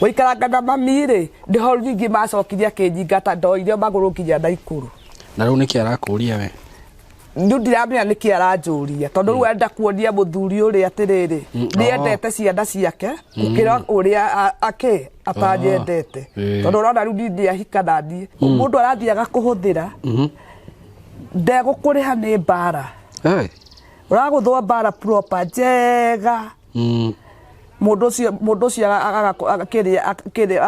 Gũikaranga na mami rĩ, nĩho ningĩ macokire akĩnyingata, ndoire magũrũ nginya Naikuru. Na rĩu nĩkĩ arakũria we? Rĩu ndiramenya nĩkĩ aranjũria, tondũ rĩu enda kuonia mũthuri ũrĩa atĩrĩrĩ, nĩendete ciana ciake gũkĩra ũrĩa akĩ atanyendete. Tondũ ũrona rĩu niĩ ndĩahika na niĩ mũndũ arathiaga kũhũthĩra, ndegũkũrĩha nĩ mbara. Ũragũthwo mbara proper njega. Mũndũ ũcio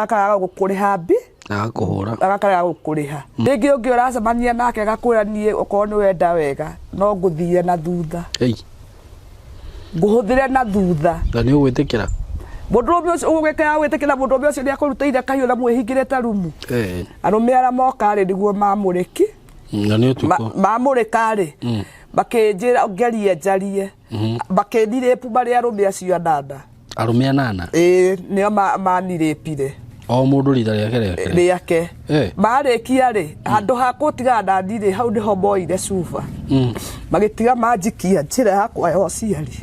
akaga gũkũrĩha mbi. Agakũhũra. Agakarega gũkũrĩha. Rĩngĩ ũngĩ ũracemania nake agakwĩra, niĩ okorwo nĩ wenda wega no ngũthire na thutha. Ei. Ngũhũthĩre na thutha. Na nĩ ũgwĩtĩkĩra? Mũndũrũme ũcio ũgũgĩkĩra gwĩtĩkĩra, mũndũrũme ũcio nĩ akũrutĩire kahiũ na mwĩhingĩrĩte rumu. Arũme arĩa moka rĩ, nĩguo mamũrĩki. Na nĩ ũtukũ. Mamũrĩka rĩ, makĩnjĩra ngerie njarie, makĩnirĩpu marĩ arũme acio anana. Arũme anana? Ĩĩ, nĩo manirĩpire. O mũndũ rita rĩake rĩake? Rĩake. Marĩkia rĩ, handũ ha kũtigana nani rĩ, hau nĩho moire cuba, magĩtiga manjikia njĩra yakwa ya ũciari.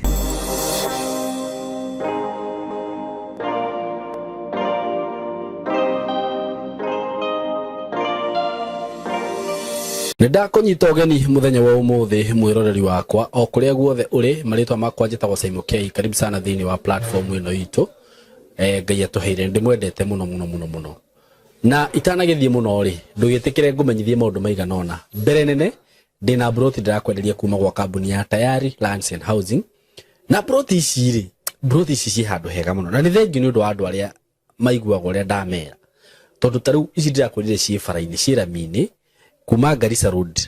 Nĩ ndakũnyita ũgeni mũthenya wa ũmũthĩ, mwĩroreri wakwa o kũrĩa guothe ũrĩ. Marĩtwa makwa njĩtagwo Simon K. Karibu sana thĩinĩ wa platform ĩno itũ Ngai atũheire. Ndĩmwendete mũno mũno mũno mũno, na itanagĩthiĩ mũno rĩ, ndũgĩtĩkĩre ngũmenyithie maũndũ maigana ũna. Mbere nene, ndĩna broti ndĩrakwenderia kuma gwa kambuni ya Tayari Lands and Housing, na broti ici rĩ, broti ici ciĩ handũ hega mũno, na nĩ thengiũ nĩ ũndũ wa andũ arĩa maiguaga ũrĩa ndamera, tondũ ta rĩu ici ndĩrakwĩrire ciĩ bara-inĩ, ciĩ rami-inĩ kuma Garissa Road,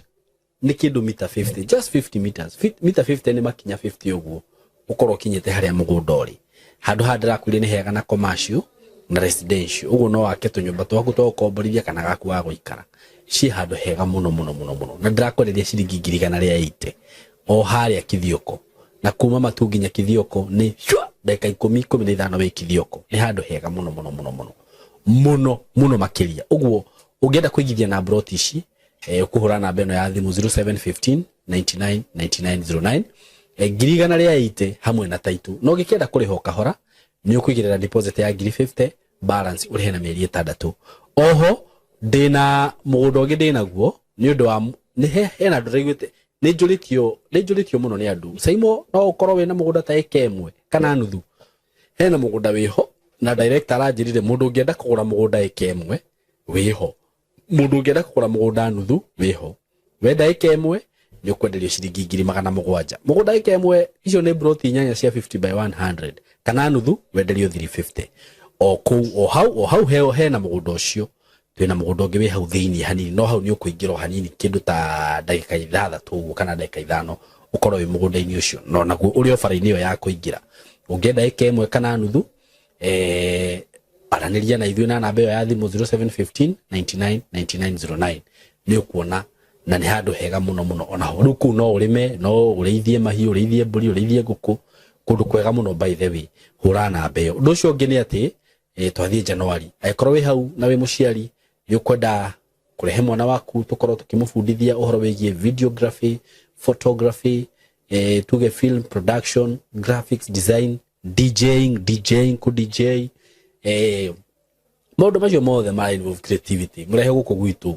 nĩ kĩndũ mita 50, just 50 meters. Mita 50 nĩ makinya 50 ũguo ũkorwo ũkinyĩte harĩa mũgũnda ũrĩ. Handũ haha ndĩrakwĩrire nĩ hega na commercial na residential, ũguo no wake tũnyũmba twaku twa gũkomborithia kana gaku ga gũikara. Ciĩ handũ hega mũno mũno mũno mũno, na ndĩrakwenderia ciringi 180,000 o harĩa Kithioko, na kuma Matu nginya Kithioko nĩ shwa, ndagĩka 10, 15 wĩ Kithioko. Nĩ handũ hega mũno mũno mũno mũno mũno mũno makĩria. Ũguo ũngĩenda kũigithia na broti ici, ũkũhũra namba ĩno ya thimũ 0715 99 99 09, 180,000 hamwe na taitũ. Na ũngĩkĩenda kũrĩha o kahora, nĩ ũkũigĩrĩra deposit ya ngiri 50, balance ũrĩhe na mĩeri 6. Oho ndĩna mũgũnda ũngĩ ndĩnaguo, nĩ ũndũ wa nĩ hena andũ ndĩraiguĩte nĩ njũrĩtio mũno nĩ andũ, Saimo, no ũkorwo wĩna mũgũnda ta ĩka 1 kana nuthu? Hena mũgũnda wĩho, na director aranjĩrire mũndũ ũngĩenda kũgũra mũgũnda ĩka 1 wĩho, mũndũ ũngĩenda kũgũra mũgũnda nuthu wĩho. Wenda ĩka 1 nĩ ũkwenderio ciringi 700,000. Mũgũnda ĩka 1, icio nĩ broti 8 cia 50 by 100, kana nuthu wenderio 350 o kũu o hau o hau hena mũgũnda ũcio. Twĩna mũgũnda ũngĩ wĩ hau thĩinĩ hanini, no hau nĩ ũkũingĩra o hanini, kĩndũ ta ndagĩka 6 ũguo kana ndagĩka 5 ũkorwo wĩ mũgũnda-inĩ ũcio, no naguo ũrĩ o bara-inĩ ĩyo ya kũingĩra. Ũngĩenda ĩka 1 kana nuthu, aranĩria na ithuĩ na namba ĩyo ya thimũ 0715 99 99 09, nĩ ũkuona na nĩ handũ hega mũno mũno. Onaho rĩu kũu no ũrĩme, no ũrĩithie mahiũ, ũrĩithie mbũri, ũrĩithie ngũkũ, kũndũ kwega mũno. By the way, hũra namba ĩyo. Ũndũ ũcio ũngĩ nĩ atĩ twathiĩ January, angĩkorwo wĩ hau na wĩ mũciari nĩ ũkwenda kũrehe mwana waku tũkorwo tũkĩmũbundithia ũhoro wĩgiĩ videography, photography, tuge film production, graphics design, DJing, ku DJ, maũndũ macio mothe ma involve creativity, mũrehe gũkũ gwitũ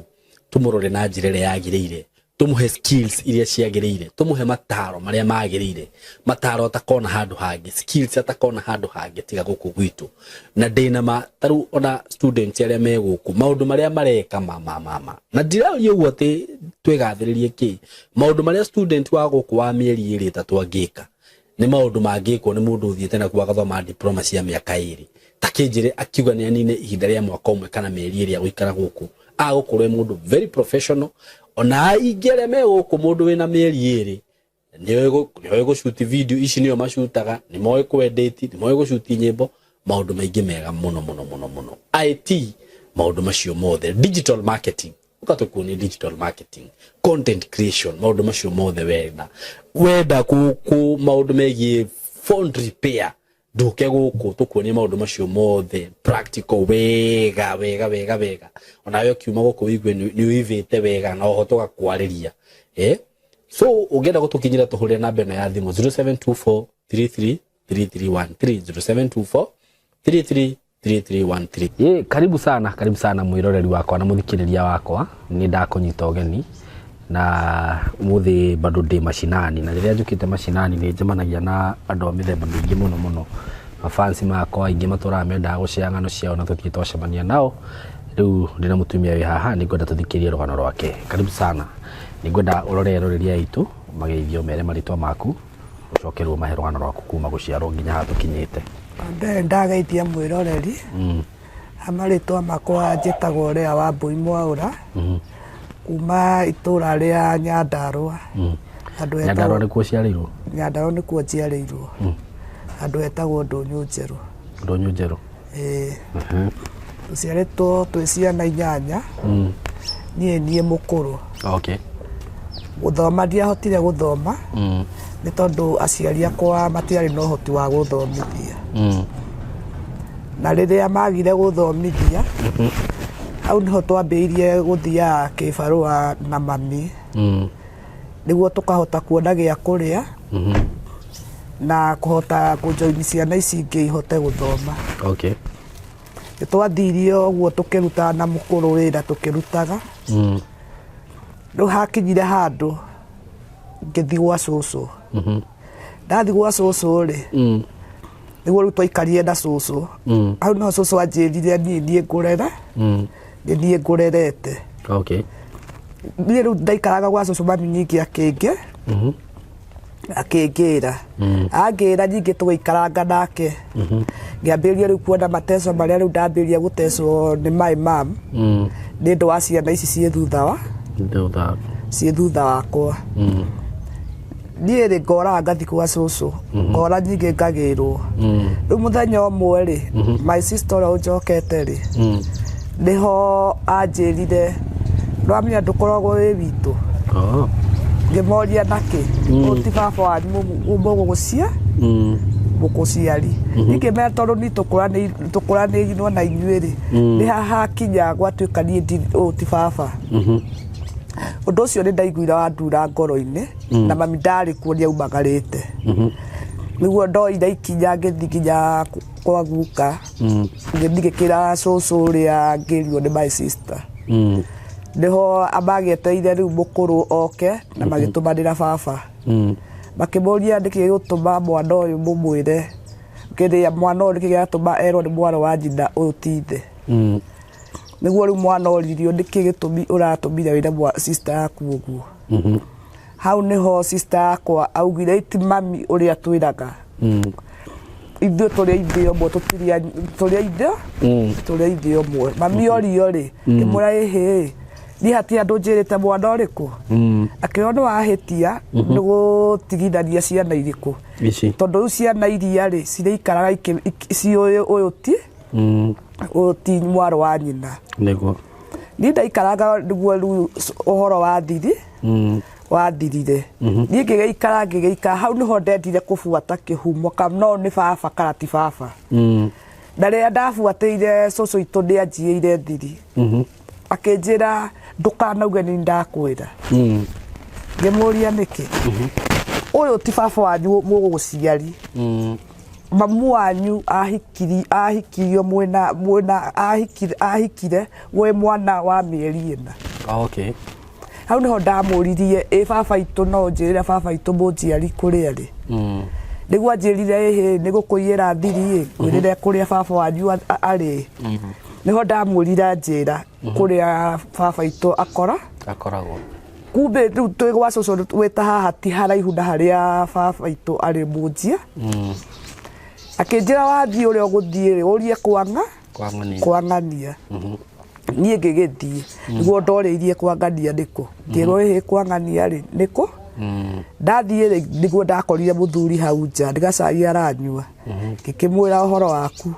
tũmũrore na njĩra ĩrĩa yagĩrĩire, tũmũhe skills iria ciagĩrĩire, tũmũhe mataro marĩa magĩrĩire, mataro atakona handũ hangĩ, skills atakona handũ hangĩ tiga gũkũ gwitũ. Na ndĩna ma tarĩu ona students arĩa me gũkũ, maũndũ marĩa mareka ma ma ma ma na ndiraria ũguo atĩ twĩgathĩrĩrie kĩ, maũndũ marĩa student wa gũkũ wa mĩeri 2, 3 angĩka nĩ maũndũ mangĩkwo nĩ mũndũ ũthiĩte na agathoma diploma cia mĩaka 2. Ta kĩnjĩre akiuga nĩ anine ihinda rĩa mwaka 1 kana mĩeri 2 agũikara gũkũ, agũkorwo e mũndũ very professional. Ona aingĩ arĩa me gũkũ, mũndũ wĩna mĩeri 2 nĩoĩ gũcuti video ici, nĩo macutaga, nĩ moĩ kwendĩti, nĩ moĩ gũcuti nyĩmbo, maũndũ maingĩ mega mũno mũno mũno mũno, IT, maũndũ macio mothe, digital marketing, ũgatũkuonia digital marketing, content creation, maũndũ macio mothe. Wenda kũ maũndũ megiĩ phone repair, ndũke gũkũ tũkuonie maũndũ macio mothe practical wega wega wega wega. Onawe ũkiuma gũkũ wĩigue nĩ ũivĩte wega, na oho tũgakwarĩria. So ũngĩenda gũtũkinyĩra, tũhũrĩre namba ĩno ya thimũ 0724 33 3313, 0724 33. 3313. Ye, karibu sana, karibu sana mwiroreri wakwa na muthikiriria wakwa. Ni ndakunyita ugeni na umuthi bado ndi mashinani, na riria njukite mashinani ni njemanagia na andu a mithemba mingi muno muno. Mafansi makwa aingĩ matũraga mendaga gũcea ng'ano ciao na tũtirĩ twacemania nao. Rĩu ndĩna mũtumia wĩ haha, nĩngwenda tũthikĩrie rũgano rwake. Karibu sana, nĩngwenda ũrore eroreri aitũ mageithio, mere marĩtwa maku, ũcoke rĩu ũmahe rũgano rwaku kuma gũciarwo nginya haha tũkinyĩte. Mbere ndageithia mwĩroreri. Marĩtwa makwa njĩtagwo Lea Wambui Mwaũra, kuma itũra rĩa Nyandarũa. Handũ hetagwo- Nyandarũa nĩkuo ũciarĩirwo? Nyandarũa nĩkuo njiarĩirwo, handũ hetagwo Ndũnyũ Njerũ. Ndũnyũ Njerũ. Ĩĩ. Tũciarĩtwo twĩ ciana 8. Niĩ mũkũrũ. Gũthoma ndiahotire gũthoma, nĩ tondũ aciari akwa matiarĩ na ũhoti wa gũthomithia. Na rĩrĩa magire gũthomithia, hau nĩho twambĩrĩirie gũthiaga kĩbarũa na mami, nĩguo tũkahota kuona gĩa kũrĩa na kũhota kũjoini ciana ici ingĩ ihote gũthoma. Nĩ twathirie ũguo tũkĩrutaga na mũkũrũ wĩra tũkĩrutaga. Rĩu hakinyire handũ ngĩthiĩ gwa cũcũ. Ndathiĩ gwa cũcũ rĩ, nĩguo rĩu twaikarire na cũcũ. Hau nĩho cũcũ anjĩrire niĩ niĩ ngũrere, nĩ niĩ ngũrerete. Niĩ rĩu ndaikaraga gwa cũcũ, mami ningĩ akĩngĩ akĩngĩra angĩra ningĩ tũgĩikaranga nake. Ngĩambĩrĩria rĩu kuona mateco marĩa rĩu ndambĩrĩria gũtecwo nĩ my mom, nĩ ũndũ wa ciana ici ciĩ thutha wa Thutha. ciĩ thutha wakwa. Niĩ rĩ, ngoraga ngathiĩ gwa cũcũ, ngora nyingĩ ngagĩrwo. Rĩu mũthenya ũmwe rĩ, my sister ũrĩa ũnjokete rĩ, nĩho anjĩrire, "Ndwamenya ndũkoragwo wĩ witũ?" Oh. Ngĩmoria, "Nakĩ? Ũyũ ti baba wanyu mũgũgũcia mũkũciari?" Ngĩmera, "Tondũ ni tũkũranĩirwo na inyuĩ rĩ, nĩ hakinya gwatuĩka niĩ ũyũ ti baba." Ũndũ ũcio nĩ ndaiguire wandura ngoro-inĩ, na mami ndarĩ kuo, nĩ aumagarĩte. Nĩguo ndoire ikinya ngĩthiĩ nginya kwa guka, ngĩthiĩ ngĩkĩra cũcũ ũrĩa ngĩrirwo nĩ my sister. Nĩho magĩetereire rĩu mũkũrũ oke, na magĩtũmanĩra baba, makĩmũria nĩkĩ gĩgũtũma mwana ũyũ mũmwĩre kĩrĩa, mwana ũyũ nĩkĩ gĩratũma erwo nĩ mwarĩ wa nyina ũyũ ti ithe. Nĩguo rĩu mwana oririo, "Nĩkĩ gĩtũmi ũratũmire wĩre sister yaku ũguo?" Hau nĩho sister yakwa augire, "Iti mami ũrĩa twĩraga ithuĩ tũrĩ a ithe ũmwe, tũtirĩ tũrĩ a ithe, tũrĩ a ithe ũmwe." Mami orio rĩ, ngĩmwĩra, "Ĩhĩ, niĩ hatirĩ andũ njĩrĩte mwana ũrĩkũ." Akĩrwo, "Nĩ wahĩtia nĩ gũtigithania ciana irĩkũ Ici. Tondũ rĩu ciana iria rĩ cirĩikaraga ciũĩ ũyũ ti ũyũ ti mwarĩ wa nyina. Niĩ ndaikaraga nĩguo rĩu ũhoro wa thiri wathirire. Niĩ ngĩgĩikara ngĩgĩikara, hau nĩho ndendire kũbuata kĩhumo no nĩ baba kana ti baba. Na rĩrĩa ndabuatĩire, cũcũ itũ nĩ anjiĩire thiri, akĩnjĩra, "Ndũkanauge nĩ ndakwĩra." Ngĩmũria, "Nĩkĩ? Ũyũ ti baba wanyu mũgũciari. Mamu wanyu ahikiri ahikirio mwĩna mwĩna ahikire ahikire wĩ mwana wa mĩeri 4." Hau niho ndamũririe, "Ĩ baba itũ, no njĩrĩre baba itũ mũnjiari kũrĩa rĩ?" Nĩguo anjĩrire, "Ĩhĩ, nĩ gũkũiyĩra thiri ĩ, ngwĩrĩre kũrĩa baba wanyu arĩ." Nĩho ndamwĩrire anjĩra kũrĩa baba itũ akora Akoragwo. Kumbe rĩu twĩ gwa cũcũ wĩta haha ti haraihu na harĩa baba itũ arĩ mũnjia. Akĩnjĩra, "Wathiĩ ũrĩa ũgũthiĩ rĩ, ũrie kwanga Kwa ng'ania. Kwa ng'ania." Niĩ ngĩgĩthiĩ nĩguo ndorĩirie kwa ng'ania nĩkũ, ngĩrwo, "Ĩhĩ, kwa ng'ania rĩ nĩkũ?" Ndathiĩ rĩ, nĩguo ndakorire mũthuri hau nja nĩ gacai aranyua. Ngĩkĩmwĩra, "Ũhoro waku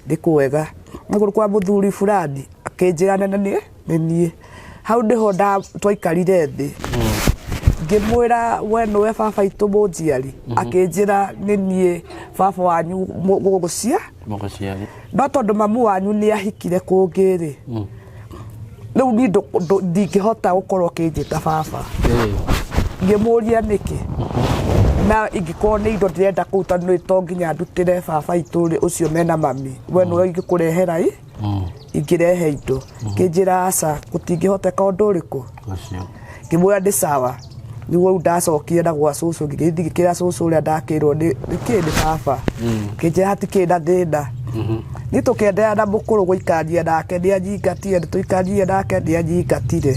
nĩ kwega, nĩkũrĩ kwa mũthuri fulani?" Akĩnjĩra, "Nene nĩ niĩ." Hau nĩho twaikarire thĩ, ngĩmwĩra, "We nĩwe baba itũ mũnjiari?" Akĩnjĩra, "Nĩ niĩ baba wanyu gũgũcia Mũgũciari. No tondũ mamu wanyu nĩ ahikire kũngĩ rĩ, rĩu niĩ ndingĩhota gũkorwo ũkĩnjĩta baba." Ngĩmũria, "Nĩkĩ?" Na ingĩkorwo nĩ indo ndĩrenda kũu, tondũ nĩ to nginya ndutĩre baba itũ rĩ, ũcio mena mami, we nĩwe ingĩkũrehera i ingĩrehe indo. Kĩnjĩra aca, gũtingĩhoteka ũndũ ũrĩkũ. Ũcio. Ngĩmwĩra nĩ sawa. Nĩguo rĩu ndacokire na gwa cũcũ, ngĩgĩthiĩ ngĩkĩra cũcũ ũrĩa ndakĩrwo nĩ kĩ nĩ baba. Kĩnjĩra hatikĩrĩ na thĩna. Niĩ tũkĩenderea na mũkũrũ gũikarania nake, nĩ anyingatire, nĩ tũikaranie nake, nĩ anyingatire.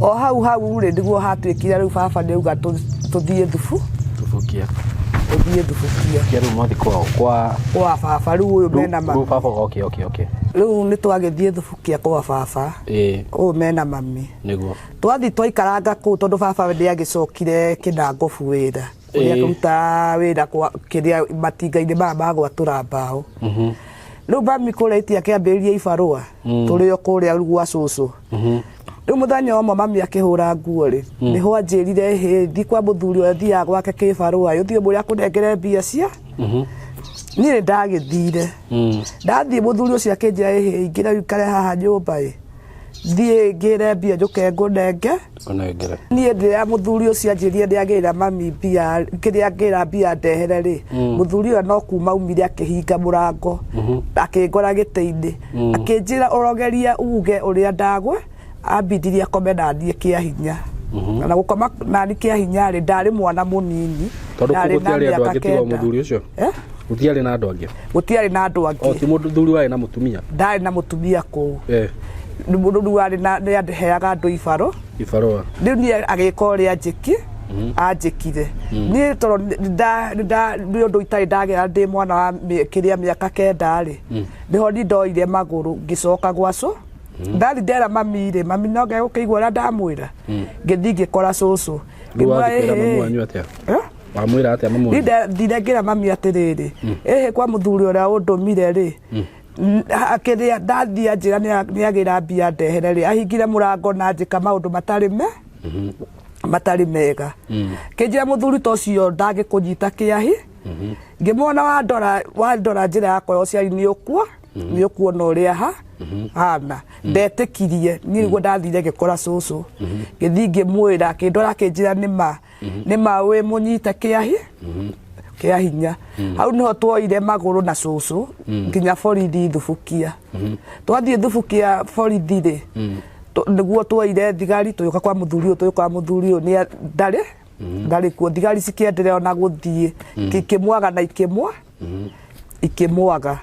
O hau hau rĩ, nĩguo hatuĩkire rĩu baba nĩ auga tũthiĩ thubu. Thubukia. Tũthiĩ thubukia. Kia rĩu mwathi kwao kwa Kwa baba rĩu ũyũ mena mami. Rĩu baba okay okay okay. Rĩu nĩ twagĩthiĩ thubukia kwa baba. Ũyũ mena mami. Nĩguo. Twathiĩ twaikaranga kũu tondũ baba nĩ agĩcokire Kĩnangobu wĩra. Ũrĩa akĩrutaga wĩra kwa kĩrĩa matinga-inĩ maya ma gwatũra mbaũ. Rĩu mami kũrĩa iti akĩambĩrĩria ibarũa tũrĩ o kũrĩa rĩu gwa cũcũ. Rĩu mũthenya ũmwe mami akĩhũra nguo rĩ, nĩho anjĩrire hĩ, thiĩ kwa mũthuri ũrĩa thiaga gwake kĩbarũa, ũthiĩ ũmwĩre akũnengere mbia cia. Niĩ nĩ ndagĩthire. Ndathiĩ mũthuri ũcio akĩnjĩra ĩhĩ, ingĩra ũikare haha nyũmba ĩ. Thiĩ ngĩre mbia njũke ngũnenge. Ngũnengere. Niĩ rĩrĩa mũthuri ũcio anjĩrire nĩ agĩra mami mbia, kĩrĩa ngĩra mbia ndehere rĩ, mũthuri ũyũ no kuma aumire akĩhinga mũrango, akĩngora gĩtĩ-inĩ, akĩnjĩra ũrogerie uge ũrĩa ndagwe, ambindirie akome naniĩ kĩa hinya. Na gũkoma nani kĩa hinya rĩ, ndarĩ mwana mũnini. Tondũ kũu Ndarĩ na gũtiarĩ andũ mĩaka angĩ tiga o kenda. mũthuri ũcio? Eh? Gũtiarĩ na andũ angĩ? Gũtiarĩ na andũ angĩ. O ti mũthuri warĩ na mũtumia? Ndarĩ na mũtumia kũu. Nĩ mũndũ rĩu arĩ na, nĩ aheaga andũ ibarũ. Ibarũa. Rĩu niĩ agĩka ũrĩa anjĩkire. Niĩ tondũ nĩ ũndũ itarĩ ndagera ndĩ mwana wa kĩrĩa mĩaka kenda rĩ, nĩho niĩ ndoire magũrũ ngĩcoka gwa cũ. Ndathi ndera mami rĩ, mami no ngegũkĩigua ũrĩa ndamwĩra. Ngĩthiĩ ngĩkora cũcũ. Rĩu Ngĩmwĩra, wathiĩ kwĩra "Ĩhĩ." mamu wanyu atĩa? Eh? Wamwĩra atĩa mamu wanyu? Niĩ ndathire ngĩra mami atĩrĩrĩ, ĩhĩ kwa mũthuri ũrĩa ũndũmire rĩ, kĩrĩa ndathiĩ anjĩra nĩ agĩra mbia ndehere rĩ, ahingire mũrango na anjĩka maũndũ matarĩ me, matarĩ mega. Kĩnjĩra mũthuri ta ũcio ndangĩkũnyita kĩahi. Ngĩmuona wandora njĩra yakwa ya ũciari nĩ ũkuo, nĩ ũkuona ũrĩa hana. Ndetĩkirie, niĩ nĩguo ndathire ngĩkora cũcũ. Ngĩthiĩ ngĩmwĩra, akĩndora akĩnjĩra nĩ ma, nĩ ma wĩ mũnyite kĩahi, kĩa hinya. Hau nĩho tuoire magũrũ na cũcũ nginya borithi Thubukia. Twathiĩ Thubukia borithi rĩ, nĩguo tuoire thigari tũgĩũka kwa mũthuri ũyũ, tũgĩũka kwa mũthuri ũyũ nĩ ndarĩ kuo. Thigari cikĩenderea ona gũthiĩ, ikĩmwaga na ikĩmwaga.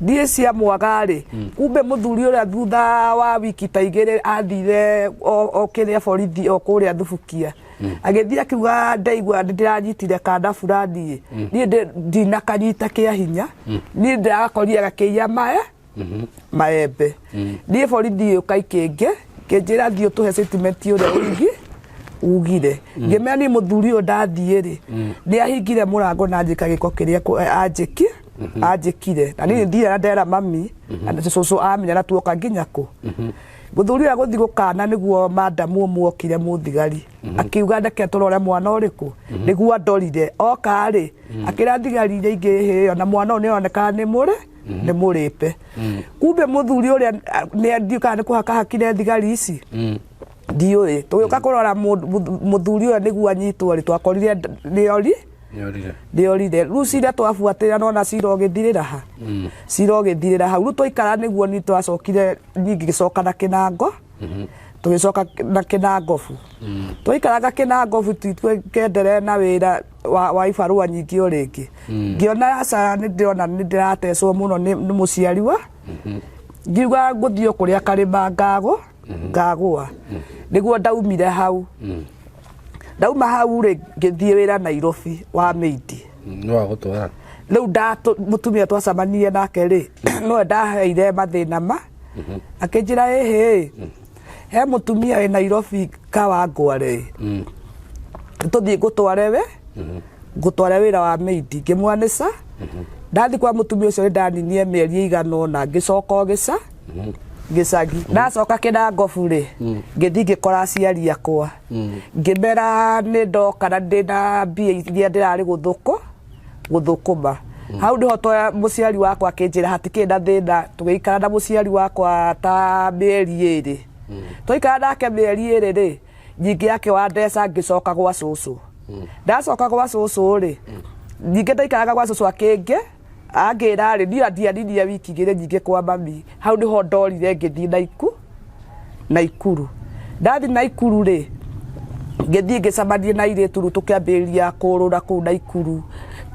Niĩ ciamwaga rĩ, kumbe mũthuri ũrĩa thutha wa wiki ta igĩrĩ athire o kĩrĩa borithi o kũrĩa Thubukia. Agĩthiĩ akiuga ndaigua nĩ ndĩranyitire kanda fulani ĩ. Niĩ ndinakanyita kĩa hinya. Niĩ ndĩragakorire gakĩiya maembe. Niĩ borithi ĩũka ikĩnge, kĩnjĩra thiĩ ũtũhe statement ũrĩa ugire. Ngĩmera niĩ mũthuri ũyũ ndathiĩ rĩ, nĩ ahingire mũrango na anjĩka gĩko kĩrĩa anjĩkire. Na niĩ ndirĩ na ndera mami, na cũcũ amenya na tuoka nginya kũ. Mũthuri ũrĩa gũthiĩ gũkana nĩguo madamu ũmwe okire mũthigari. Akiuga reke tũrore mwana ũrĩkũ. Nĩguo andorire. Oka rĩ, akĩra thigari iria ingĩ hĩ, ona mwana ũyũ nĩaroneka nĩ mũrĩ, nĩ mũrĩpe. Kumbe mũthuri ũrĩa nĩ ndiũĩ kana nĩ kũhaka hakire thigari ici. Ndiũĩ. Tũgĩũka kũrora mũthuri ũrĩa nĩguo anyitwo rĩ, twakorire nĩori. Nĩorire. Nĩorire. Rĩu cira twabuatĩrĩra nona cira ũgĩthirĩra ha. Cira ũgĩthirĩra hau. Rĩu twaikara nĩguo niĩ twacokire, niĩ ngĩgĩcoka na Kĩnango. Tũgĩcoka na Kĩnangobu. Twaikaraga Kĩnangobu twĩkenderee na wĩra wa ibarũa nyingĩ o rĩngĩ. Ngĩona aca nĩ ndĩrona nĩ ndĩratecwo mũno nĩ mũciari wa. Ngiuga ngũthiĩ o kũrĩa karĩma ngagũa. Nĩguo ndaumire hau. Ndauma hau rĩ, ngĩthiĩ wĩra Nairobi wa Meidi. Nĩ wa gũtwara. Rĩu mũtumia twacemanirie nake rĩ, nowe ndaheire mathĩna ma. Akĩnjĩra ĩhĩ, he mũtumia wĩ Nairobi Kawangware. Tũthiĩ ngũtware we, ngũtware wĩra wa Meidi. Ngĩmwĩra nĩ ca. Ndathiĩ kwa mũtumia ũcio nĩ ndaninie mĩeri ĩigana ũna, ngĩcoka o gĩcagi. Ndacoka Kĩnangobu rĩ, ngĩthiĩ ngĩkora aciari akwa. Ngĩmera nĩ ndoka na ndĩna mbia iria ndĩrarĩ gũthũkũma. Hau nĩho mũciari wakwa akĩnjĩra hatikĩrĩ na thĩna, tũgĩikara na mũciari wakwa ta mĩeri ĩrĩ. Twaikara nake mĩeri ĩrĩ rĩ, nyingĩ yake wa ndeca ngĩcoka gwa cũcũ. Ndacoka gwa cũcũ rĩ, ningĩ ndaikaraga gwa cũcũ akĩngĩ angĩra rĩ, niĩ ndianinie wiki igĩrĩ nyingĩ kwa mami. Hau nĩho ndorire ngĩthiĩ Naikuru. Ndathiĩ Naikuru rĩ, ngĩthiĩ ngĩcemania na airĩtu rĩu tũkĩambĩrĩria kũrũra kũu Naikuru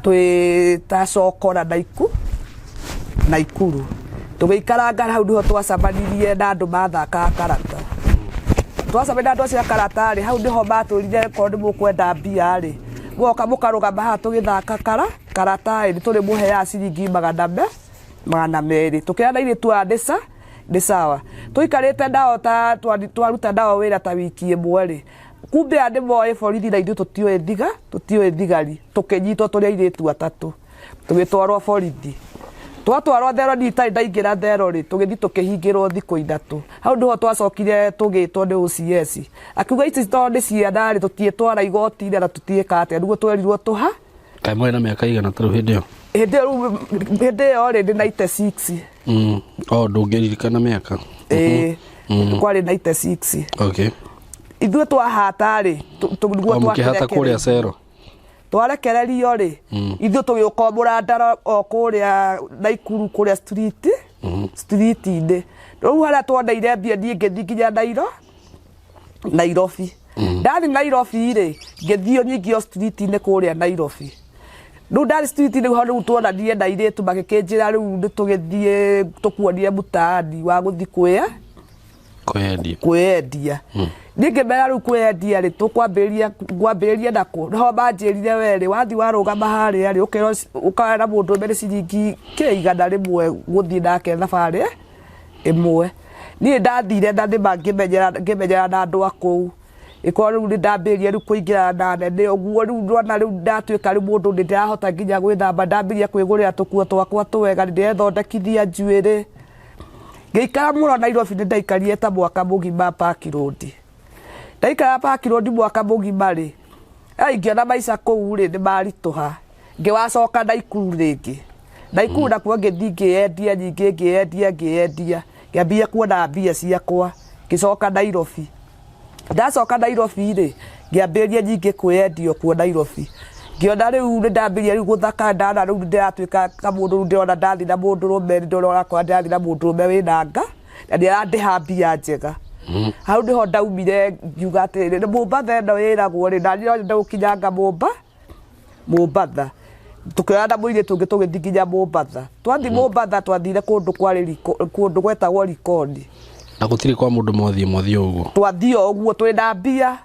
twĩ ta cokora Naikuru. Tũgĩikaranga hau nĩho twacemanirie na andũ mathakaga karata. Twacemania na andũ acio a karata rĩ, hau nĩho matwĩrire okorwo nĩ mũkwenda mbia rĩ, mũgoka mũkarũgama haha tũgĩthaka karata ĩ, nĩ tũrĩmũheaga ciringi 200. Tũkĩra airĩtu aya nĩ sawa. Tũikarĩte nao ta twaruta nao wĩra ta wiki ĩmwe rĩ, kumbe aya nĩ moĩ borithi na ithuĩ tũtiũĩ thigari, tũkĩnyitwo tũrĩ airĩtu atatũ, tũgĩtwarwo borithi. Twatwarwo thero, niĩ itarĩ ndaingĩra thero rĩ, tũgĩthiĩ tũkĩhingĩrwo thikũ ithatũ. Hau nĩho twacokire tũgĩtwo nĩ OCS. Akiuga ici tondũ nĩ ciana rĩ, tũtiĩtwara igoti-inĩ na tũtiĩka atĩa, nĩguo twerirwo tũha. Kaĩ mwarĩ na mĩaka igana ta rĩu hĩndĩ ĩyo? Hĩndĩ ĩyo rĩu, hĩndĩ ĩyo rĩ, ndĩ 96. Oh, ndũngĩririkana mĩaka. Ĩĩ, kwarĩ 96. Okay. Ithuĩ twahata rĩ, nĩguo O mũkĩhata kũrĩa twakĩrekereirio. cero. Twarekererio rĩ, ithuĩ tũgĩũka o mũrandara o kũrĩa Naikuru kũrĩa street-inĩ. Rĩu harĩa tuoneire mbia niĩ ngĩthiĩ nginya Nairobi. Ndathiĩ Nairobi rĩ, ngĩthiĩ nyingĩ o street-inĩ kũrĩa Nairobi. Rĩu ndathiĩ street-inĩ hau rĩu tuonanire na airĩtu magĩkĩnjĩra rĩu nĩ tũgĩthiĩ tũkuonie mtaani wa gũthiĩ Kwĩyendia. Kwĩyendia. Niĩ ngĩmera rĩu kwĩyendia rĩ, tũkwambĩrĩria ngwambĩrĩria na kũ? Nĩho manjĩrire we rĩ, wathiĩ warũgama harĩa rĩ, ũkerwo ũkera mũndũ ũmwe nĩ ciringi kĩ 100 gũthiĩ nake thabarĩ ĩmwe. Niĩ ndathire na nĩma ngĩmenyera na andũ a kũu. Ĩkorwo rĩu nĩ ndambĩrĩria rĩu kũingĩrana na anene ũguo, rĩu ndona rĩu ndatuĩka rĩu mũndũ nĩ ndĩrahota nginya gwĩthamba, ndambĩrĩria kwĩgũrĩra tũkuo twakwa twega, nĩ ndĩrethondekithia njuĩrĩ. Ngĩikara mũno Nairobi, nĩ ndaikarire ta mwaka mũgima Park Road. Ndaikara Park Road mwaka mũgima rĩ, ngĩona maica kũu rĩ nĩ maritũha. Ngĩwacoka Naikuru rĩngĩ. Naikuru nakuo ngĩthiĩ ngĩyendia nyingĩ, ngĩyendia ngĩyendia, ngĩambia kuona mbia ciakwa, ngĩcoka Nairobi. Ndacoka Nairobi rĩ, ngĩambĩrĩria nyingĩ kwĩyendia kuo Nairobi. Ngĩona rĩu nĩ ndambĩrĩria rĩu gũthaka, ndona rĩu nĩ ndĩratuĩka kamũndũ, rĩu ndĩrona ndathiĩ na mũndũrũme, nĩ ndĩrona ndĩrathiĩ na mũndũrũme wĩna nga, na nĩ arandĩha mbia njega. Hau nĩho ndaumire ngiuga atĩrĩrĩ, Mombatha ĩno ĩragwo rĩ, naniĩ no nyende gũkinyanga Mombatha. Tũkĩoya na mũirĩtu ũngĩ tũgĩthiĩ nginya Mombatha. Twathiĩ Mombatha twathire kũndũ kwarĩ kũndũ gwetagwo Likoni. Na gũtirĩ kwa mũndũ mwathiĩ mwathiĩ o ũguo? Twathiĩ o ũguo twĩna mbia.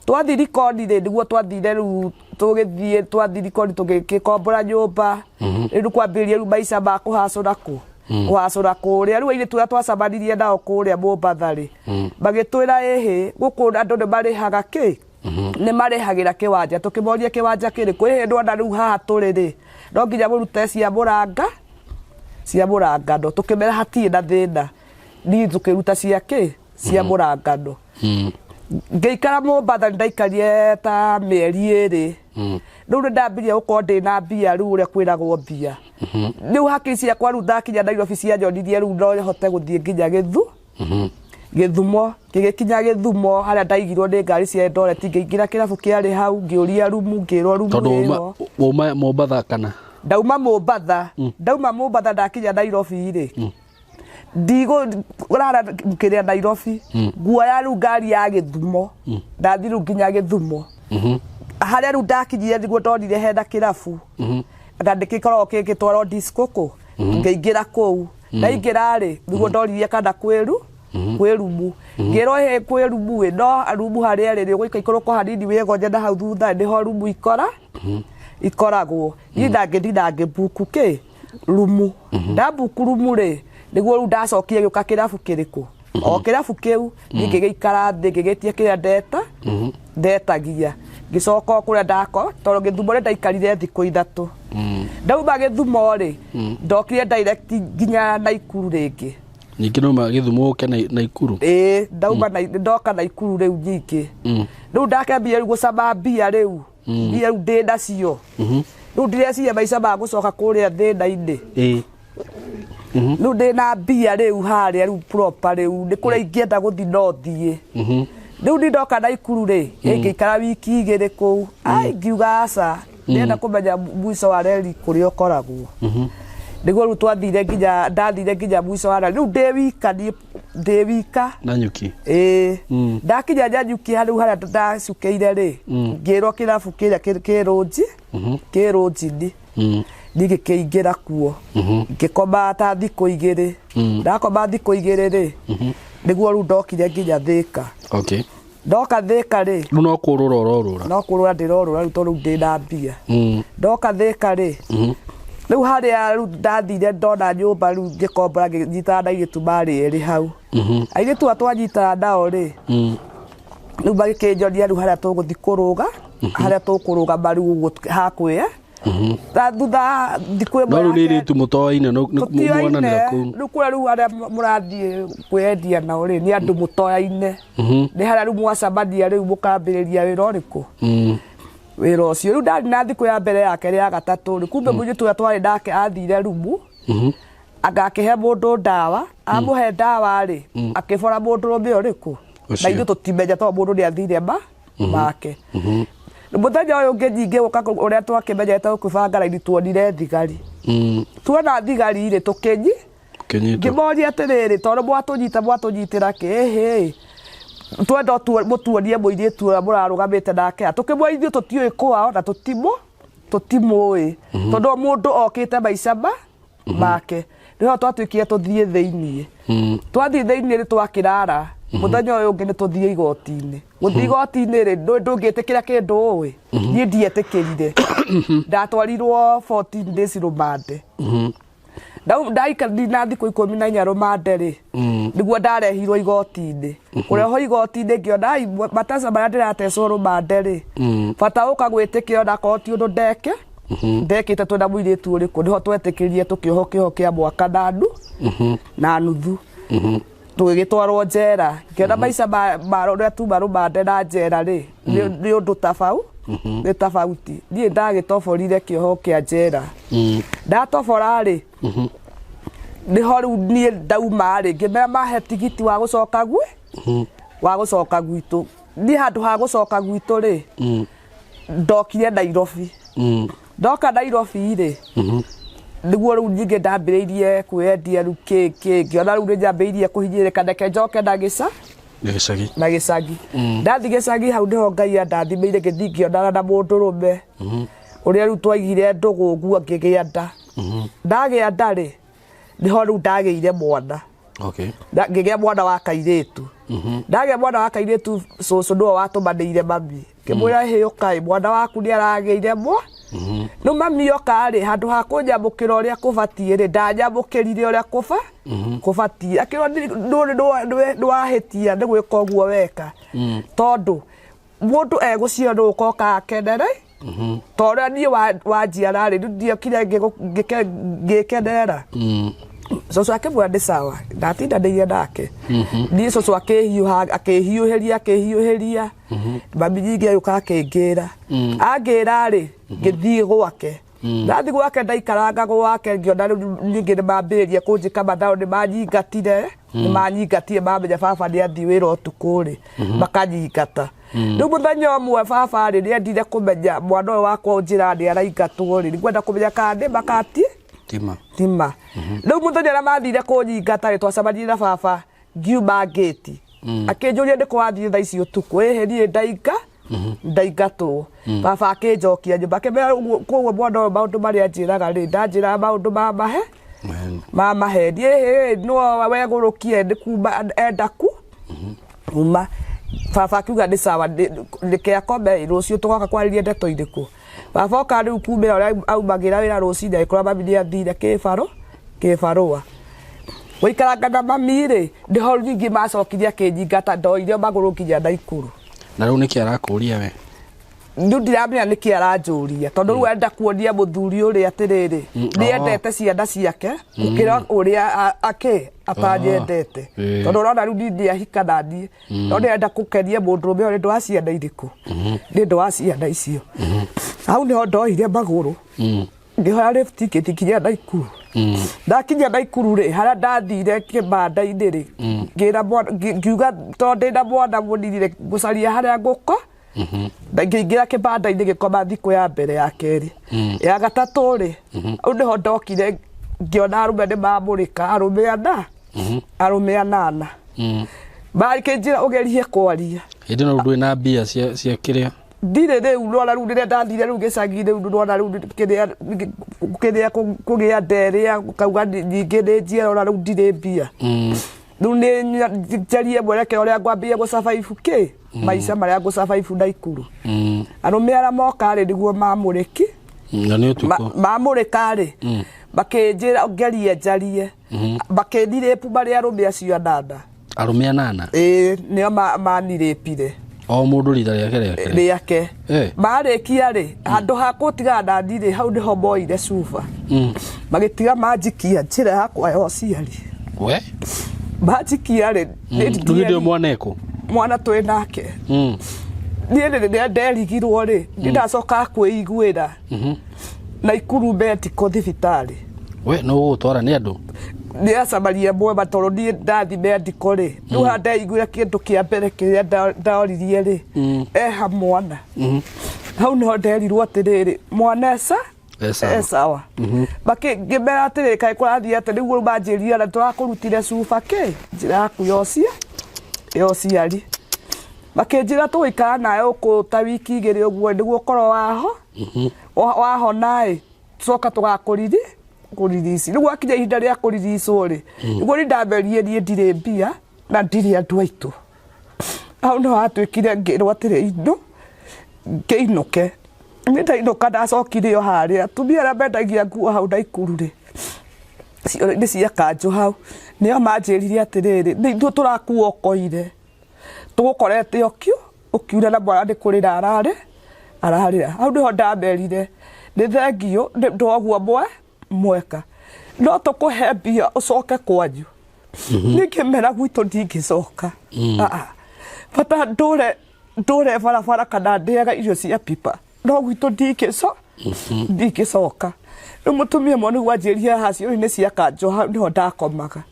Twathiĩ Likoni rĩ, nĩguo twathire rĩu tũgĩthiĩ, twathiĩ Likoni tũgĩkombora nyũmba. Rĩu kwambĩrĩria rĩu maica ma kũhacũra kũ? Kũhacũra kũrĩa. Rĩu airĩtu arĩa twacemanirie nao kũrĩa Mombatha rĩ, magĩtwĩra ĩhĩ, gũkũ andũ nĩ marĩhaga kĩ? Nĩ marĩhagĩra kĩwanja. Tũkĩmoria kĩwanja kĩrĩkũ? Ĩhĩ ndwona rĩu haha tũrĩ rĩ, no nginya mũrute cia mũranga, cia mũrangano. Tũkĩmera hatirĩ na thĩna. Niĩ tũkĩruta cia kĩ? Cia mũrangano. Ngĩikara Mombatha nĩ ndaikarire ta mĩeri 2. Rĩu nĩ ndambirie gũkorwo ndĩna mbia rĩu ũrĩa kwĩragwo mbia. Rĩu hakiri ciakwa rĩu ndakinya Nairobi cianyonirie rĩu no hote gũthiĩ nginya Gĩthumo. Ngĩgĩkinya Gĩthumo harĩa ndaigirwo nĩ ngari cia Eldoret, ngĩingĩra kĩrabu kĩarĩ hau, ngĩũria rumu, ngĩrwo rumu Tondũ ĩho. wauma Mombatha kana? Ndauma Mombatha. Ndauma Mombatha ndakinya Nairobi rĩ, ndigũrara kĩrĩa Nairobi, nguoya rĩu ngari ya Gĩthumo, ndathiĩ rĩu nginya Gĩthumo. Harĩa rĩu ndakinyire nĩguo ndonire hena kĩrabu, na nĩkĩkoragwo gĩgĩtwarwo disco kũ, ngĩingĩra kũu. Ndaingĩra rĩ, nĩguo ndoririe kana kwĩ rumu. Ngĩrwo ĩhĩ kwĩ rumu ĩ, no rumu harĩa ĩrĩ rĩ, ũgũikũrũka hanini wĩgonye na hau thutha nĩho rumu ikoragwo. Niĩ ndangĩthiĩ na ngĩmbuku kĩ rumu. Ndambuku rumu rĩ, nĩguo rĩu ndacokire gĩũka kĩrabu kĩrĩkũ? O kĩrabu kĩu, niĩ ngĩgĩikara thĩ ngĩgĩtia kĩrĩa ndetagia. Ngĩcoka o kũrĩa ndako, tondũ Gĩthumo nĩ ndaikarire thikũ 3. Ndauma Gĩthumo rĩ, ndokire direct nginya Naikuru rĩngĩ. Ningĩ nauma Gĩthumo ũke Naikuru? Ĩĩ, ndauma ndoka Naikuru rĩu nyingĩ. Rĩu ndakĩambia rĩu gũcama mbia rĩu. Mbia rĩu ndĩ nacio. Rĩu ndireciria maica ma gũcoka kũrĩa thĩna-inĩ. Rĩu ndĩ na mbia rĩu harĩa rĩu proper rĩu nĩ kũrĩa ingĩenda gũthiĩ no thiĩ. Rĩu ni ndoka Naikuru rĩ, ngĩikara wiki 2 kũu. Ai, ngiuga aca, ndĩrenda kũmenya mwico wa reri kũrĩa ũkoragwo. Nĩguo rĩu twathire nginya, ndathire nginya mwico wa reri. Rĩu ndĩ wika niĩ, ndĩ wika. Nanyuki. Ĩĩ. Ndakinya Nanyuki rĩu harĩa ndacukĩire rĩ, ngĩrwo kĩrabu kĩrĩa kĩ rũnji, kĩ rũnjini. Niĩ ngĩkĩingĩra kuo. Ngĩkoma ta thikũ 2. Ndakoma thikũ 2 rĩ, nĩguo rĩu ndokire nginya Thĩka. Okay. Ndoka Thĩka rĩ, Rĩu no kũrũra ũrorũra. No kũrũra ndĩrorũra rĩu tondũ rĩu ndĩna mbia. Ndoka Thĩka rĩ, rĩu harĩa rĩu ndathire ndona nyũmba rĩu ngĩkombora ngĩnyitana na airĩtu marĩ erĩ hau. Airĩtu aya twanyitana nao rĩ, rĩu magĩkĩnjonia rĩu harĩa tũgũthiĩ kũrũga, harĩa tũkũrũgama rĩu ũguo hakwĩe. Na thutha thikũ ĩmwe No rĩu nĩ ya airĩtu mũtoaine, Tũtioaine. muonanĩra kũu. Rĩu kũrĩa rĩu arĩa mũrathiĩ kwĩyendia nao rĩ, nĩ andũ mũtoaine. Nĩ harĩa rĩu mwacemania rĩu mũkambĩrĩria wĩra ũrĩkũ? Wĩra ũcio. Rĩu ndarĩ na thikũ ya mbere ya kerĩ ya gatatũ rĩ, kumbe mũirĩtu ũrĩa twarĩ nake athire rumu, anga akĩhe mũndũ ndawa, amũhe ndawa rĩ, akĩbora mũndũrũme ũrĩkũ? Na ithuĩ tũtimenya tondũ mũndũ nĩ athire make. Mũthenya ũyũ ũngĩ ningĩ gũka ũrĩa twakĩmenyete gũkĩbanga raini tuonire thigari. Tuona thigari rĩ, tũkĩnyi. Tũkĩnyitwo. Ngĩmoria atĩrĩrĩ, tondũ mwatũnyita mwatũnyitĩra kĩ? Ĩhĩ. Twenda mũtuonie mũirĩtu ũrĩa mũrarũgamĩte nake. Tũkĩmwĩra ithuĩ tũtiũĩ kwao na tũtimũĩ. Tondũ mũndũ okĩte maica make. Nĩho twatuĩkire tũthiĩ thĩiniĩ. Twathiĩ thĩiniĩ nĩ twakĩrara. Mũthenya ũyũ ũngĩ nĩ tũthiĩ igoti-inĩ. Gũthiĩ igoti-inĩ rĩ, ndũngĩtĩkĩra kĩndũ ũĩ. Niĩ ndietĩkĩrire. Ndatwarirwo 14 days rũmande. Ndaikarire na thikũ 14 rũmande rĩ, nĩguo ndarehirwo igoti-inĩ. Kũrehwo igoti-inĩ ngĩona, ai, mateco marĩa ndĩratecwo rũmande rĩ, bata ũka gwĩtĩkĩra onakorwo ti ũndũ ndekĩte twĩna mũirĩtu ũrĩkũ, nĩho twetĩkĩrire tũkĩohwo kĩoho kĩa mwaka na nuthu. Tũgĩgĩtwarwo njera. Ngĩona maica ma ũrĩa tuma rũmande na njera rĩ, nĩ ũndũ nĩ tofauti. Niĩ ndagĩtoborire kĩoho kĩa njera. Ndatobora rĩ, nĩho rĩu niĩ ndauma rĩ, ngĩmera mahe tigiti wa gũcoka wa gũcoka gwitũ. Niĩ handũ ha gũcoka gwitũ rĩ, ndokire Nairobi. Ndoka Nairobi rĩ, nĩguo rĩu ningĩ ndambĩrĩirie kwĩyendia rĩu kĩ, kĩ, ngĩona rĩu nĩnyambĩrĩirie kũhinyĩrĩrĩka, reke njoke na gĩca. Na gĩcagi. Na gĩcagi. Ndathiĩ gĩcagi hau nĩho Ngai andathimĩire, ngĩthiĩ ngĩonana na mũndũrũme. Ũrĩa rĩu twaigire ndũgũ ũguo ngĩgĩa nda. Ndagĩa nda rĩ, nĩho rĩu ndagĩire mwana. Ngĩgĩa mwana wa kairĩtu. Ndagĩa mwana wa kairĩtu, cũcũ nĩwe watũmanĩire mami. Ngĩmwĩra, hĩ ũka ĩ, mwana waku nĩ aragĩire mwa. Rĩu mami oka rĩ, handũ ha kũnyamũkĩra ũrĩa kũbatiĩ rĩ, ndanyamũkĩrire ũrĩa kũbatiĩ. Akĩrwo nĩ wahĩtia nĩ gwĩka ũguo weka. Tondũ mũndũ egũciarwo nĩ gũka oka akenere. Ta ũrĩa niĩ wanjiara rĩ, rĩu ndiokire ngĩkenerera. Cũcũ akĩmwĩra nĩ sawa, ndatindanĩire nake. Niĩ cũcũ akĩhiũhĩria, akĩhiũhĩria. Mami ningĩ agĩũka akĩngĩra. Angĩra rĩ, ngĩthiĩ gwake. Ndathiĩ gwake ndaikaranga gwake, ngĩona rĩu ningĩ nĩ mambĩrĩria kũnjĩka mathaũ, nĩ manyingatire, nĩ manyingatire, mamenya baba nĩ athiĩ wĩra ũtukũ rĩ, makanyingata. Rĩu mũthenya ũmwe baba rĩ, nĩ endire kũmenya mwana ũyũ wakwa ũnjĩraga nĩ araingatwo rĩ, nĩngwenda kũmenya kana nĩ ma kana ti? Tima. Tima. Rĩu mũthenya ũrĩa mathire kũnyingata rĩ, twacemanirie na baba ngiuma ngĩti. Akĩnjũria nĩ kũ wathiĩ thaa ici ũtukũ, ĩhĩ niĩ ndaingatwo. Baba akĩnjokia nyũmba, akĩmera ũguo, koguo mwana ũyũ maũndũ marĩa anjĩraga rĩ, ndanjĩraga maũndũ ma mahe, ma maheni. Ĩhĩ, no wegũrũkie nĩ kuma enda ku? Kuma. Baba akiuga nĩ sawa, reke akome, rũciũ tũgoka kwarĩria ndeto irĩkũ. Baba oka rĩu kumĩra ũrĩa aumagĩra wĩra rũcinĩ, agĩkora mami nĩ athire kĩbarũa. Gũikaranga na mami rĩ, nĩho ningĩ macokire akĩnyingata, ndoire magũrũ nginya Naikuru. Na rĩu nĩkĩ arakũria we? Rĩu ndiramenya nĩkĩ aranjũria, tondũ rĩu arenda kuonia mũthuri ũrĩa atĩrĩrĩ, nĩ endete ciana ciake gũkĩra ũrĩa atanyendete. Tondũ ũrona rĩu niĩ ndiahika na niĩ, no ndĩrenda kũkenia mũndũrũme ũyũ nĩ ũndũ wa ciana irĩkũ? Nĩ ũndũ wa ciana icio. Hau nĩho ndoire magũrũ. Ngĩhoya lift ngĩthiĩ nginya Naikuru. Ndakinya Naikuru rĩ, harĩa ndathire kĩbanda-inĩ rĩ, ngĩra mwana, ngiuga tondũ ndĩna mwana mũnini rĩ, ngũcaria harĩa ngũko. Na ngĩingĩra kĩbanda-inĩ gĩkoma thikũ ya mbere, ya kerĩ, ya gatatũ rĩ, hau nĩho ndokire ngĩona arũme nĩ mamũrĩka, arũme ana, arũme anana makĩnjĩra ũgerie kwaria. Hĩndĩ ĩno ndũrĩ na mbia cia kĩrĩa? Ndirĩ. Rĩu rwara rĩu rĩrĩa ndathire rĩu gĩcagi rĩu rwara rĩu kĩrĩa kũgĩa nderĩa kauga nyingĩ nĩ njiarora rĩu ndirĩ mbia. Rĩu nĩ njarie mwerekera ũrĩa ngwambia gũ-survive kĩ maica marĩa ngũ-survive Naikuru. Arũme arĩa moka rĩ, nĩguo mamũrĩki. Na nĩ ũtukũ. Mamũrĩka rĩ, makĩnjĩra ngerie njarie, makĩnirĩpu marĩ arũme acio anana. Arũme anana? Ĩĩ, nĩo manirĩpire. O mũndũ rita rĩake rĩake? Rĩake. Marĩkia rĩ, handũ ha kũtigana nani rĩ, hau nĩho moire cuba, magĩtiga manjikia njĩra yakwa ya ũciari. We. Manjikia rĩ, rĩu hĩndĩ ĩyo mwana ekũ? Mwana twĩ nake. Niĩ rĩrĩa nderigirwo rĩ, nĩ ndacokaga kwĩiguĩra Naikuru medical thibitarĩ. We no ũgũtwara nĩ andũ? Nĩ acamaria mwema, tondũ niĩ ndathi medical rĩ, rĩu haha ndeiguire kĩndũ kĩa mbere kĩrĩa ndoririe rĩ, eha mwana. Hau nĩho nderirwo atĩrĩrĩ, mwana eca. E sawa. E sawa. Ngĩmera atĩrĩ, kaĩ kũrathiĩ atĩ rĩu manjĩrire na tũrakũrutire cuba kĩ njĩra yaku ya ũciari. Makĩnjĩra tũgũikara nawe gũkũ ta wiki 2 ũguo nĩguo ũkorwo waho wahona ĩ, coka tũgakũriri kũririci. Rĩu gwakinya ihinda rĩa kũriricwo rĩ, nĩguo niĩ ndamerie niĩ ndirĩ mbia na ndirĩ andũ aitũ. Hau nĩho hatuĩkire ngĩrwo atĩrĩ, inũ ngĩinũke. Niĩ ndainũka ndacokire o harĩa atumia arĩa mendagia nguo hau Naikuru rĩ, nĩ cia kanjũ hau, nĩo manjĩrire atĩrĩrĩ, nĩ ithuĩ tũrakua ũkoire, tũgũkorete ũkiura na mwana nĩ kũrĩra ararĩ ararĩra. Hau nĩho ndamerire nĩ thengiũ nĩ ũndũ wa ũguo mweka, no tũkũhe mbia ũcoke kwanyu. Niĩ ngĩmera gwitũ ndingĩcoka. Ah, ah. Bata ndũre ndũre barabara kana ndĩaga irio cia pipa, no gwitũ ndingĩcoka. Rĩu mũtumia ũmwe nĩguo anjĩrire haha ciũrũ-inĩ cia kanjũ, hau nĩho ndakomaga.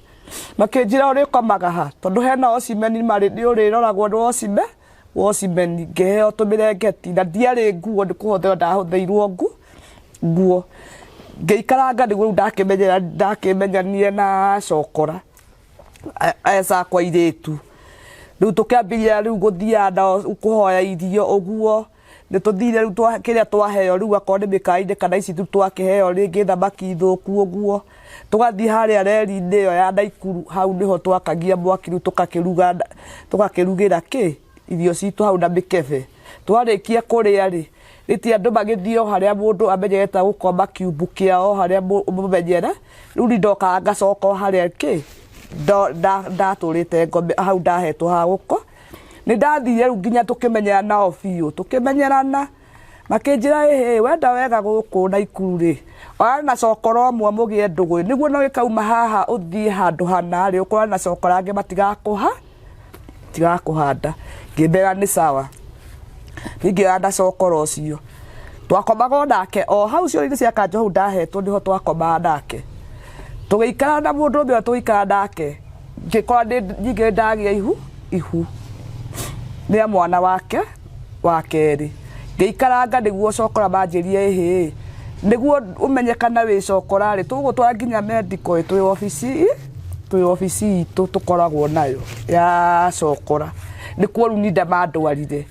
Makĩnjĩra ũrĩkomaga ha, tondũ hena ocimeni marĩ nĩ ũrĩroragwo nĩ ocimeni. Ngĩheo tũmĩrengeti na ndiarĩ nguo, nĩ kũhũthĩrwo ndahũthĩirwo nguo. Ngĩikaranga nĩguo rĩu ndakĩmenyera ndakĩmenyanie na cokora ecakwa airĩtu. Rĩu tũkĩambĩrĩria rĩu gũthiaga nao kũhoya irio ũguo. Nĩ tũthire rĩu kĩrĩa twaheo rĩu, akorwo nĩ mĩkawa-inĩ kana ici rĩu twakĩheo rĩngĩ thamaki thũku ũguo, tũgathiĩ harĩa reri-inĩ ĩyo ya Naikuru, hau nĩho twakagia mwaki rĩu, tũgakĩruga, tũgakĩrugĩra kĩ irio citũ hau na mĩkebe. Twarĩkia kũrĩa rĩ, rĩti andũ magĩthiĩ o harĩa mũndũ amenyerete gũkoma kiumbu kĩao harĩa mũmenyere. Rĩu niĩ ndokaga ngacoka o harĩa kĩ ndatũrĩte ngome hau ndahetwo ha gũko. Nĩ ndathire rĩu nginya tũkĩmenyerana nao biũ, tũkĩmenyerana makĩnjĩra, ĩhĩ, wenda wega gũkũ Naikuru rĩ, oya na cokora ũmwe mũgĩe ndũgũ, nĩguo no gĩkauma haha ũthiĩ handũ hana rĩ, ũkorane na cokora angĩ matigakũhanda. Ngĩmera nĩ sawa. Ningĩoya na cokora ũcio twakomaga o nake o hau cioro-inĩ cia kanjũ, hau ndahetwo nĩho twakomaga nake. Tũgĩikara na mũndũ ũmwe, tũgĩikara nake, ngĩkora ningĩ ndagĩa ihu rĩa mwana wake wa kerĩ. Ngĩikaranga nĩguo cokora manjĩrie, ĩhĩ, nĩguo ũmenye kana wĩ cokora rĩ, tũgũgũtwara nginya medical twĩ obici itũ tũkoragwo nayo ya cokora. Nĩkuo rĩu ninda mandwarire,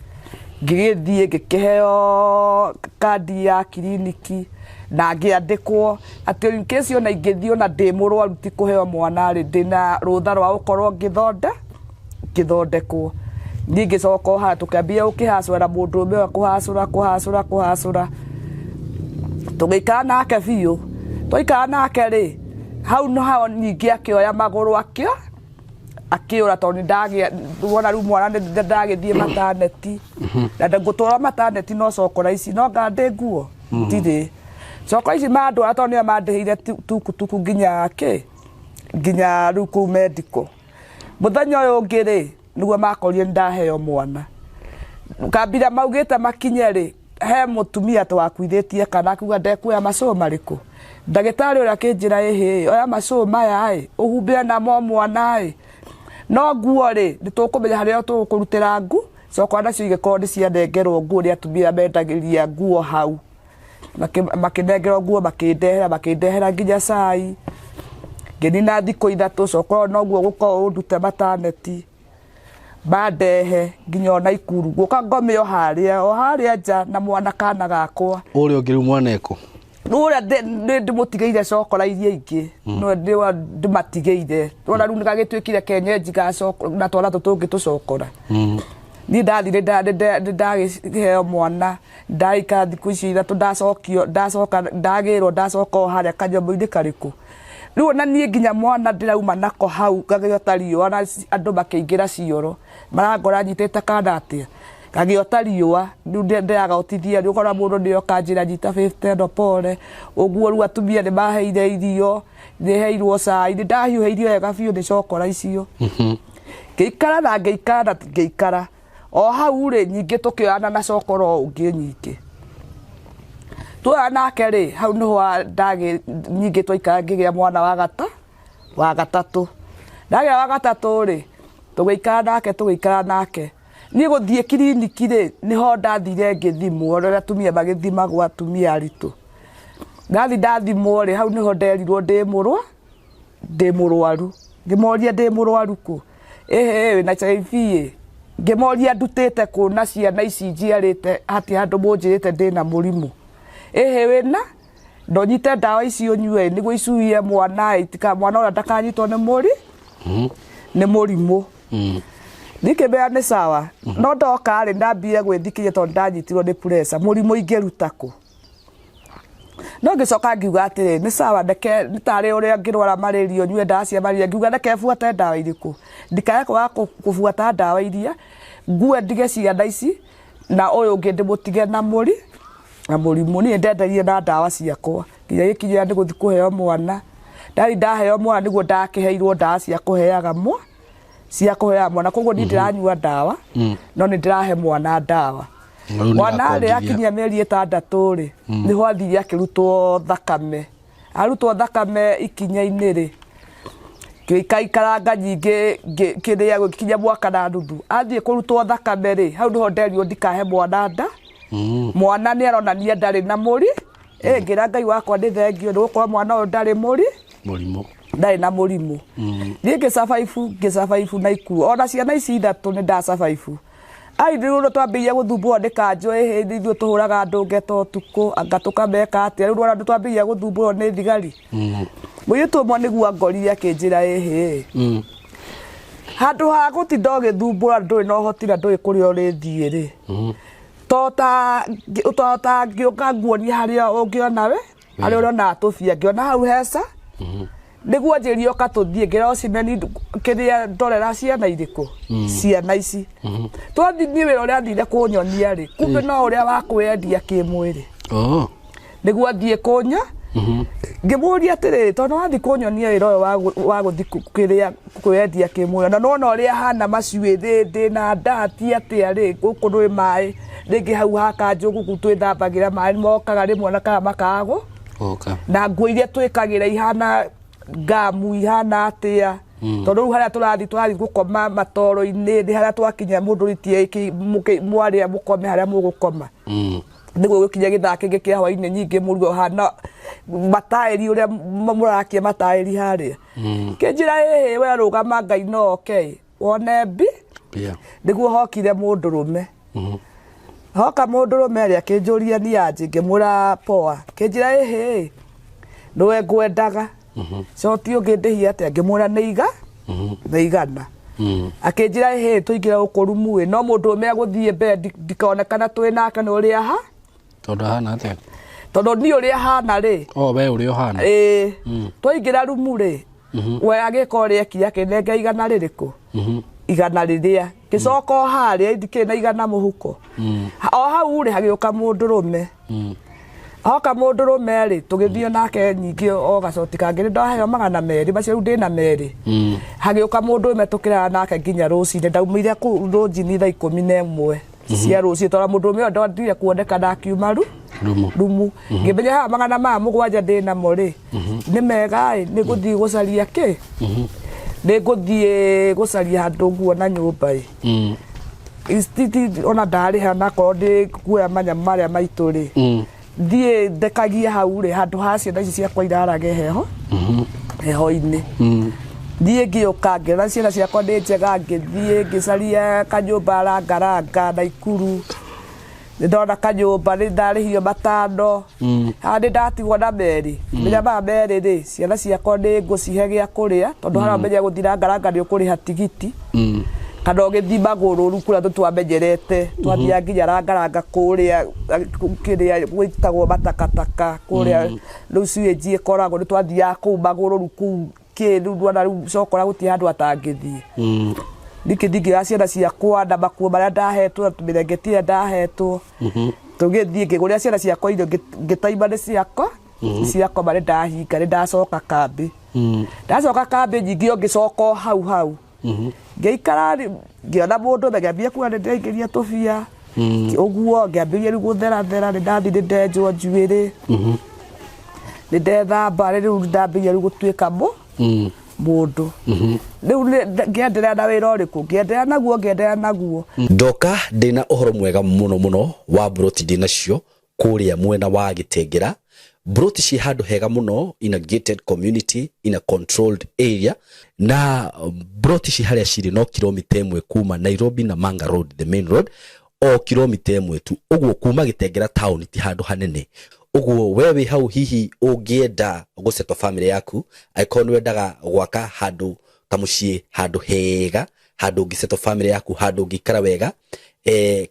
ngĩgĩthiĩ ngĩkĩheo kandi ya kiriniki na ngĩandĩkwo atĩ in case ona ingĩthiĩ ona ndĩ mũrwaru ti kũheo mwana rĩ, ndĩna rũtha rwa gũkorwo ngĩthondekwo. Niĩ ngĩcoka o haha tũkĩambia gũkĩhacũra na mũndũ ũmwe ũyũ, kũhacũra kũhacũra kũhacũra, tũgĩikara nake biũ. Twaikara nake rĩ, hau no hao ningĩ akĩoya magũrũ akĩũra, tondũ nĩ ndagĩa wona rĩu mwana nĩ ndagĩthiĩ maternity na ngũtũra maternity, no cokora ici no nga ndĩ nguo ndirĩ. Cokora ici mandwara, tondũ nĩo mandĩhĩire tukutuku nginya kĩ nginya rĩu kũu medical. Mũthenya ũyũ ũngĩ rĩ, nĩguo makorire nĩ ndaheo mwana. Kambira maugĩte makinye rĩ. He mũtumia twakuithĩtie kana akiuga ndekuoya macũũ marĩkũ. Ndagĩtarĩ ũrĩa akĩnjĩra, ĩhĩ, oya macũũ maya ĩ, ũhumbĩre namo mwana ĩ, no nguo rĩ, nĩ tũkũmenya harĩa tũgũkũrutĩra ngu. Cokora nacio igĩkorwo nĩ cianengerwo nguo nĩ atumia mendagĩria nguo hau. Makĩnengerwo nguo, makĩndehera, makĩndehera nginya cai. Ngĩnina thikũ 3, cokora noguo gũkorwo ũndute mataneti. Mandehe nginya o Naikuru, ngũka ngome o harĩa, o harĩa nja na mwana kana gakwa. Ũrĩa ũngĩ rĩu mwana ekũ? Ũrĩa nĩ ndĩmũtigĩire cokora iria ingĩ, no ndĩmatigĩire. Wona rĩu nĩgagĩtuĩkire kenyenji ga cokora na twana tũtũ tũngĩ tũcokora. Niĩ ndathire nĩ ndakĩheo mwana, ndaikara thikũ icio 3 ndacokio, ndacoka ndagĩrwo ndacoka o harĩa kanyũmba-inĩ karĩkũ. Rĩu ona niĩ nginya mwana ndĩrauma nako hau ngagĩota riũa na andũ makĩingĩra cioro, marangora nyitĩte kana atĩa, ngagĩota riũa, rĩu ndĩragotithia, rĩu ũkona mũndũ nĩ oka anjĩra nyita 50 ĩno pole, ũguo rĩu atumia nĩ maheire irio, nĩ heirwo cai, nĩ ndahiũhĩirio wega biũ nĩ cokora icio. Ngĩikara na ngĩikara na ngĩikara, o hau rĩ, ningĩ tũkĩoyana na cokora ũngĩ nyingĩ. Tuoyana nake rĩ, hau nĩho ningĩ twaikara ngĩgĩa mwana wa gatatũ. Ndagĩa wa gatatũ rĩ, tũgĩikara nake, tũgĩikara nake. Niĩ gũthiĩ kiriniki rĩ, nĩho ndathire ngĩthimwo ũrĩa atumia magĩthimagwo atumia aritũ. Ndathiĩ ndathimwo rĩ, hau nĩho nderirwo ndĩ mũrwaru. Ngĩmoria ndĩ mũrwaru kũ? Ĩhĩ wĩna HIV ĩ. Ngĩmoria ndutĩte kũ na ciana ici njiarĩte hatirĩ handũ mũnjĩrĩte ndĩna mũrimũ. Ĩhĩ wĩna? Na ũnyite ndawa ici ũnyue nĩguo icuie mwana ĩ, mwana ũrĩa ndakanyitwo nĩ nĩ mũrimũ. Niĩ ngĩmera nĩ sawa, no ndoka rĩ, ndambire gwĩthikĩria tondũ ndanyitirwo nĩ pressure, mũrimũ ingĩruta kũ? No ngĩcoka ngiuga atĩrĩ, nĩ sawa, reke nĩ tarĩ ũrĩa ngĩrwara malaria ũnyue ndawa cia malaria, ngiuga reke buate ndawa irĩkũ, ndikae kwaga kũbuata ndawa iria, ngue ndige ciana ici na ũyũ ũngĩ ndĩmũtige na mũrimũ. Niĩ ndenderire na ndawa ciakwa nginya gĩkinyĩra nĩ gũthiĩ kũheo mwana. Ndathiĩ ndaheo mwana nĩguo ndakĩheirwo ndawa cia kũheaga mwana, koguo niĩ ndiranyua ndawa, no nĩ ndĩrahe mwana ndawa. Mwana rĩ akinyia mĩeri 6 rĩ, nĩho athire akĩrutwo thakame. Arutwo thakame ikinya-inĩ rĩ, ngĩikaikaranga nyingĩ kĩrĩa gũkinya mwaka na nuthu. Athiĩ kũrutwo thakame rĩ, hau nĩho nderirwo ndikahe mwana nda. Mwana nĩ aronania ndarĩ na mũri. Ngĩra Ngai wakwa nĩ thengio nĩ gũkorwo mwana ũyũ ndarĩ mũri. Mũrimũ. Ndarĩ na mũrimũ. Niĩ ngĩsurvive Naikuru. Ona ciana ici 3 nĩ ndasurvive. Ai rĩu ũrĩa twambĩrĩirie gũthumbũrwo nĩ kanjũ, ĩhĩ nĩ ithuĩ tũhũraga andũ ngeta ũtukũ, anga tũkameka atĩa, rĩu nĩwona twambĩrĩria gũthumbũrwo nĩ thigari. Mũirĩtu ũmwe nĩguo angorire akĩnjĩra ĩhĩ, handũ ha gũtinda ũgĩthumbũra ndũrĩ na ũhoti na ndũĩ kũrĩa ũrĩthiĩ rĩ, to ta ngĩũka nguonie harĩa ũngĩona we, harĩa ũrĩonaga tũbia, ngĩona hau heca, nĩguo njĩrie ũka tũthiĩ, ngĩra ũcimeni kĩrĩa ndorera ciana irĩkũ, ciana ici. Twathiĩ niĩ wĩra ũrĩa athire kũnyonia rĩ, kumbe no ũrĩa wa kwĩyendia kĩmwĩrĩ. Nĩguo athiĩ kũnya, ngĩmũria atĩrĩrĩ, tondũ wathiĩ kũnyonia wĩra ũyũ wa gũthiĩ kĩrĩa kwĩyendia kĩmwĩrĩ, na nĩwona ũrĩa hana macuĩrĩ, ndĩna ndati atĩa rĩ, gũkũ nĩ maĩ, rĩngĩ hau ha kanjũ gũkũ twĩthambagĩra maĩ mokaga rĩmwe na kana makaga na nguo iria twĩkagĩra ihana ngamu ihana atĩa, tondũ rĩu harĩa tũrathiĩ tũrathiĩ gũkoma matoro-inĩ, nĩ harĩa twakinya mũndũ ritie mwarĩa mũkome harĩa mũgũkoma. Nĩguo gũkinya gĩthaa kĩngĩ kĩa hwainĩ nyingĩ mũruge ũhana mataĩri ũrĩa mũrakia mataĩri harĩa. Kĩnjĩra ĩhĩ we rũgama Ngai no oke wone mbi. Nĩguo hokire mũndũrũme. Hoka mũndũrũme rĩ akĩnjũria ni aje, ngĩmwĩra poa. Kĩnjĩra ĩhĩ nĩwe ngwendaga. Coti ũngĩ ndĩhia atĩa, ngĩmwĩra nĩ iga nĩ igana. Akĩnjĩra ĩhĩ tũingĩre gũkũ rumu ĩ, no mũndũrũme agũthiĩ mbere ndikonekana twĩ nake nĩ ũrĩa ha Tondũ ahana atĩa? Tondũ niĩ ũrĩa hana rĩ. O we ũrĩa ũhana. Ĩĩ. Twaingĩra rumu rĩ, we agĩka ũrĩa ekire akĩnengera igana rĩrĩkũ? Igana rĩrĩa. Ngĩcoka o harĩa ndikĩrĩ na igana mũhuko. O hau rĩ hagĩũka mũndũrũme. Hoka mũndũrũme rĩ, tũgĩthiĩ nake nyingĩ o gacoti kangĩ, nĩ ndaheo 200, macio rĩu ndĩna 2. Hagĩũka mũndũrũme tũkĩrara nake nginya rũcinĩ, ndaumire kũu rũcinĩ thaa 11 Cia rũciũ, tondũ mũndũrũme ũyũ ndondire kuonekana akiuma ru Rumu. Rumu. Ngĩmenya haha 700 ndĩ namo rĩ, nĩ mega ĩ, nĩ ngũthiĩ gũcaria kĩ, nĩ ngũthiĩ gũcaria handũ nguona nyũmba ĩ. Ona ndarĩha nakorwo ndĩ kuoya manyamũ marĩa maitũ rĩ, thiĩ ndekagie hau rĩ, handũ ha ciana ici ciakwa irarage heho heho-inĩ. Thiĩ ngĩũka ngĩona ciana ciakwa nĩ njega, ngĩthiĩ ngĩcaria kanyũmba rangaranga Naikuru. Nĩ ndona kanyũmba, nĩ ndarĩhio 5. Haha nĩ ndatigwo na 2. Menya maya 2 rĩ, ciana ciakwa nĩ ngũcihe gĩa kũrĩa, tondũ harĩa ũmenye gũthiĩ rangaranga nĩ ũkũrĩha tigiti kana ũgĩthiĩ magũrũ. Rĩu kũrĩa tũtwamenyerete twathiaga nginya rangaranga kũrĩa kĩrĩa gwĩtagwo matakataka kũrĩa, rĩu sewage ĩkoragwo, nĩ twathiaga kũu magũrũ. Rĩu kũu kĩ rĩu ndwona rĩu cokora gũtirĩ handũ atangĩthiĩ. Ningĩ ndingĩoya ciana ciakwa na makuo marĩa ndahetwo na tũmĩrengeti ĩrĩa ndahetwo, tũgĩthiĩ ngĩgũrĩra ciana ciakwa irio, ngĩtaima nĩ ciakwa ciakoma. Nĩ ndahinga, nĩ ndacoka kambĩ. Ndacoka kambĩ nyingĩ o ngĩcoka o hau hau ngĩikara ngĩona mũndũ ngĩambia kuona nĩ ndĩraingĩria tũbia ũguo, ngĩambĩrĩria rĩu gũtherathera. Nĩ ndathiĩ, nĩ ndenjwo njuĩrĩ, nĩ ndethamba, rĩu ndambĩrĩria rĩu gũtuĩka mũndũ. Rĩu ngĩenderea na wĩra ũrĩkũ, ngĩenderea naguo, ngĩenderea naguo. Ndoka ndĩna ũhoro mwega mũno mũno wa mburoti ndĩnacio kũrĩa mwena wa Gĩtengera. Mburoti ciĩ handũ hega mũno, in a gated community, in a controlled area, na mburoti ci harĩa cirĩ no kilomita 1 kuma Nairobi na Manga Road, the main road, o kilomita 1 tu. Ũguo kuma Gĩtengera town ti handũ hanene. Ũguo we wĩ hau, hihi ũngĩenda gũsettle family yaku, angĩkorwo nĩ wendaga gwaka handũ kamũciĩ, handũ hega, handũ ũngĩsettle family yaku, handũ ũngĩikara wega,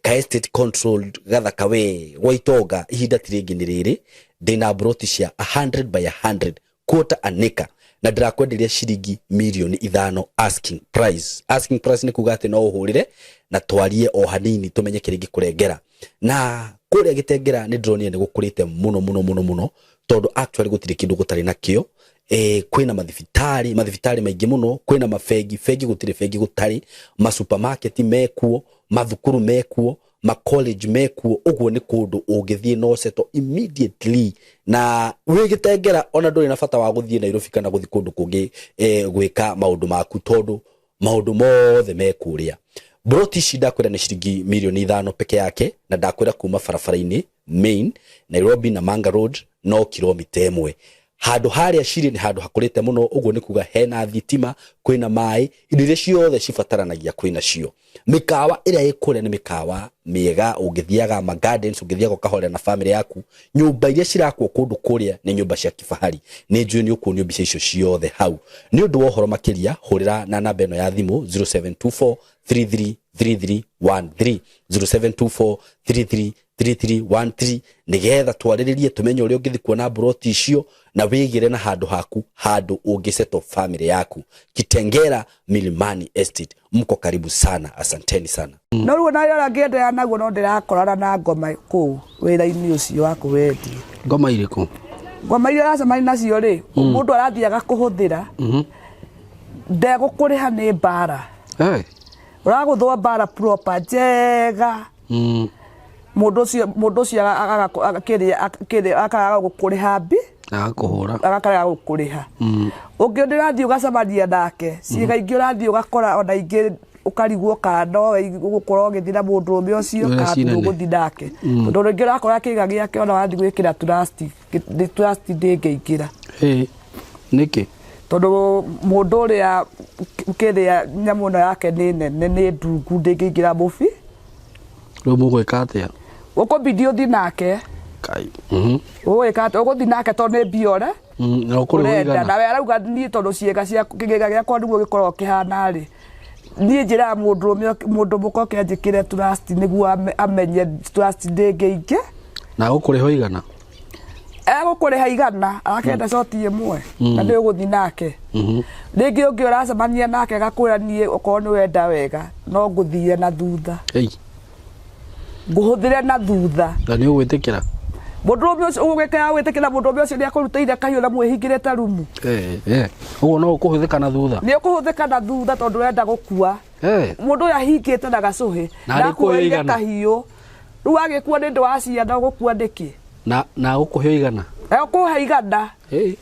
ka estate controlled gathaka we gwa itonga, ihinda ti rĩngĩ nĩ rĩrĩ. Ndĩna mburoti cia 100 by 100, quarter an acre, na ndĩrakwenderia ciringi mirioni 5 asking price. Asking price nĩ kuga atĩ no ũhũrĩre na twarie o hanini tũmenye kĩrĩa ingĩkũrengera. Na kũrĩa Gĩtengera nĩ ndĩronire nĩ gũkũrĩte mũno mũno mũno mũno, tondũ actually gũtirĩ kĩndũ gũtarĩ nakĩo. Kwĩna mathibitarĩ, mathibitarĩ maingĩ mũno, kwĩna mabengi, bengi gũtirĩ bengi gũtarĩ, masupermarket mekuo, mathukuru mekuo, ma college mekuo. Ũguo nĩ kũndũ ũngĩthiĩ no settle immediately na wĩ Gĩtengera, ona ndũrĩ na bata wa gũthiĩ Nairobi kana gũthiĩ kũndũ kũngĩ gwĩka maũndũ maku, tondũ maũndũ mothe me kũrĩa. Mburoti ici ndakwĩra nĩ ciringi mirioni 5 peke yake, na ndakwĩra kuma barabara-inĩ main Nairobi na Manga Road no kilomita 1. Handũ harĩa cirĩ nĩ handũ hakũrĩte mũno. Ũguo nĩ kuga hena thitima, kwĩna maĩ, indo iria ciothe cibataranagia kwĩna cio. Mĩkawa ĩrĩa ĩ kũrĩa nĩ mĩkawa mĩega, ũngĩthiaga ma gardens, ũngĩthiaga ũkahorera na family yaku. Nyũmba iria cirakwo kũndũ kũrĩa nĩ nyũmba cia kifahari. Nĩ njũĩ nĩ ũkuonio mbica icio ciothe hau. Nĩ ũndũ wa ũhoro makĩria, hũrĩra na namba ĩno ya thimũ 0724 333313, 0724 333313, nĩgetha twarĩrĩrie tũmenye ũrĩa ũngĩthiĩ kuona mburoti icio na wĩgĩre na handũ haku, handũ ũngĩsettle family yaku. Kitengera Milimani Estate, mko karibu sana, asanteni sana. No rĩu ona ũrĩa ngĩenderea naguo, no ndĩrakorana na ngoma kũu wĩra-inĩ ũcio wa kũwendia. Ngoma irĩkũ? Ngoma iria ũracemania nacio rĩ, mũndũ arathiaga kũhũthĩra, ndegũkũrĩha, nĩ mbara. Hey. Ũragũthwo mbara proper njega. Mũndũ ũcio kĩrĩa akaga gũkũrĩha mbi Agakũhũra. Agakarega gũkũrĩha. Ũngĩ ũrathiĩ ũgacemania nake, ciĩga ingĩ ũrathiĩ ũgakora ona ingĩ ũkarigwo kana nowe ũgũkorwo ũgĩthiĩ na mũndũrũme ũcio Ũrĩa kana ci nene. ndũgũthiĩ nake, tondũ rĩngĩ ũrakora kĩga gĩake ona wathiĩ gwĩkĩra trust, nĩ trust ndĩngĩingĩra. Hey. Nĩkĩ? Tondũ mũndũ ũrĩa kĩrĩa nyamũ ĩno yake nĩ nene, nĩ ndungu, ndĩngĩingĩra mũbi. Rĩu mũgwĩka atĩa? Ũkũbidi ũthiĩ nake. Kai. Ũgwĩka atĩa? Ũgũthiĩ nake tondũ nĩ mbia ũre Na ũkũrĩhwo ũrenda. igana. Nawe arauga niĩ tondũ ciĩga cia kĩgĩga gĩakwa nĩguo gĩkoragwo kĩhana rĩ, niĩ njĩraga mũndũrũme, mũndũ mũka oke anjĩkĩre trust nĩguo amenye trust ndĩngĩingĩ. Na ũkũrĩhwo 100. Egũkũrĩha 100, arakenda coti 1 na nĩ ũgũthiĩ nake. Rĩngĩ ũngĩ ũracemania nake agakwĩra niĩ okorwo nĩ wenda wega no ngũthire na thutha. Hey. Ngũhũthĩre na thutha. Na nĩ ũgwĩtĩkĩra? Mũndũrũme ũcio ũgũgĩkaga gwĩtĩkĩra mũndũrũme ũcio nĩ akũrutĩire kahiũ na mwĩhingĩrĩte rumu. Eh, eh. Ũguo no ũkũhũthĩka na thutha. Nĩ ũkũhũthĩka na thutha tondũ ũrenda gũkua. Eh. Mũndũ ũyũ ahingĩte na gacũhĩ Na arĩkuoya akuoire igana. kahiũ. Rĩu agĩkua nĩ ũndũ wa ciana ũgũkua nĩkĩ? Na gũkũhe igana. Egũkũhe igana. Eh.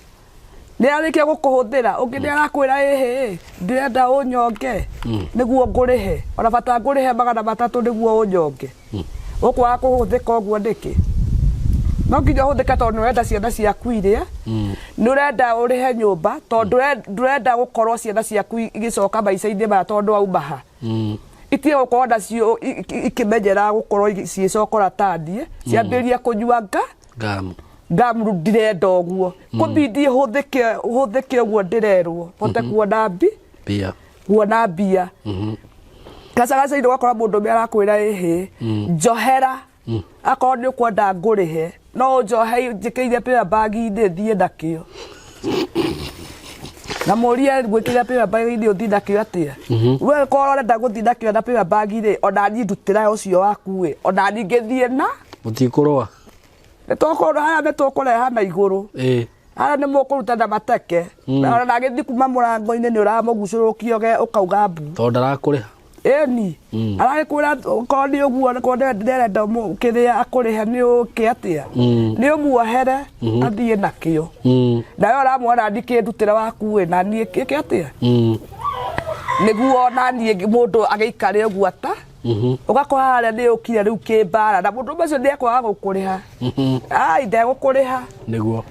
Nĩ arĩkia gũkũhũthĩra ũngĩ nĩ arakwĩra ĩhĩ ndĩrenda ũnyonge nĩguo ngũrĩhe ona bata ngũrĩhe 300 nĩguo ũnyonge. Ũkwaga kũhũthĩka ũguo nĩkĩ? No nginya ũhũthĩke tondũ nĩ ũrenda ciana ciaku irĩe, nĩ ũrenda ũrĩhe nyũmba tondũ ndũrenda gũkorwo ciana ciaku igĩcoka maica-inĩ maya tondũ wauma ha. Itige gũkorwo nacio ikĩmenyera gũkorwo ciĩcokora ta niĩ, ciambĩrĩrie kũnyua nga Ngamu. Ngamu ndirenda ũguo. Kũbidi hũthĩke hũthĩke ũguo ndĩrerwo hote kuona mbi Mbia. Kuona mbia. Gacagaca-inĩ ũgakora mũndũ ũmwe arakwĩra ĩhĩ njohera akorwo nĩ ũkwenda ngũrĩhe no ũnjohe njĩkĩire paper bag-inĩ thiĩ nakĩo na mũrie ngwĩkĩre paper bag-inĩ ũthiĩ nakĩo atĩa we korwo ũrenda gũthiĩ nakĩo na paper bag rĩ ona niĩ ndutĩra ũcio waku ĩ ona niĩ ngĩthiĩ na Mũtikũrũa. Nĩ tũkũrũa haya nĩ tũkũreha na igũrũ. Harĩa nĩ mũkũrutana mateke. Na ona agĩthiĩ kuma mũrango-inĩ nĩ ũramũgucũrũkia ũkauga mbu. Tondũ ndarakũrĩha. Ĩni. Aragĩkwĩra okorwo nĩ ũguo okorwo ndarenda kĩrĩa akũrĩhe nĩ ũke atĩa. Nĩ ũmuohere athiĩ nakĩo. Nawe ũramuona ndikĩndutĩra waku ĩ na niĩ ĩke atĩa. Nĩguo ona niĩ mũndũ agĩikare ũguo ata. Ũgakora harĩa nĩ ũkire rĩu kĩmbara na mũndũ ũcio nĩ ekwaga gũkũrĩha. Ai ndegũkũrĩha. Nĩguo.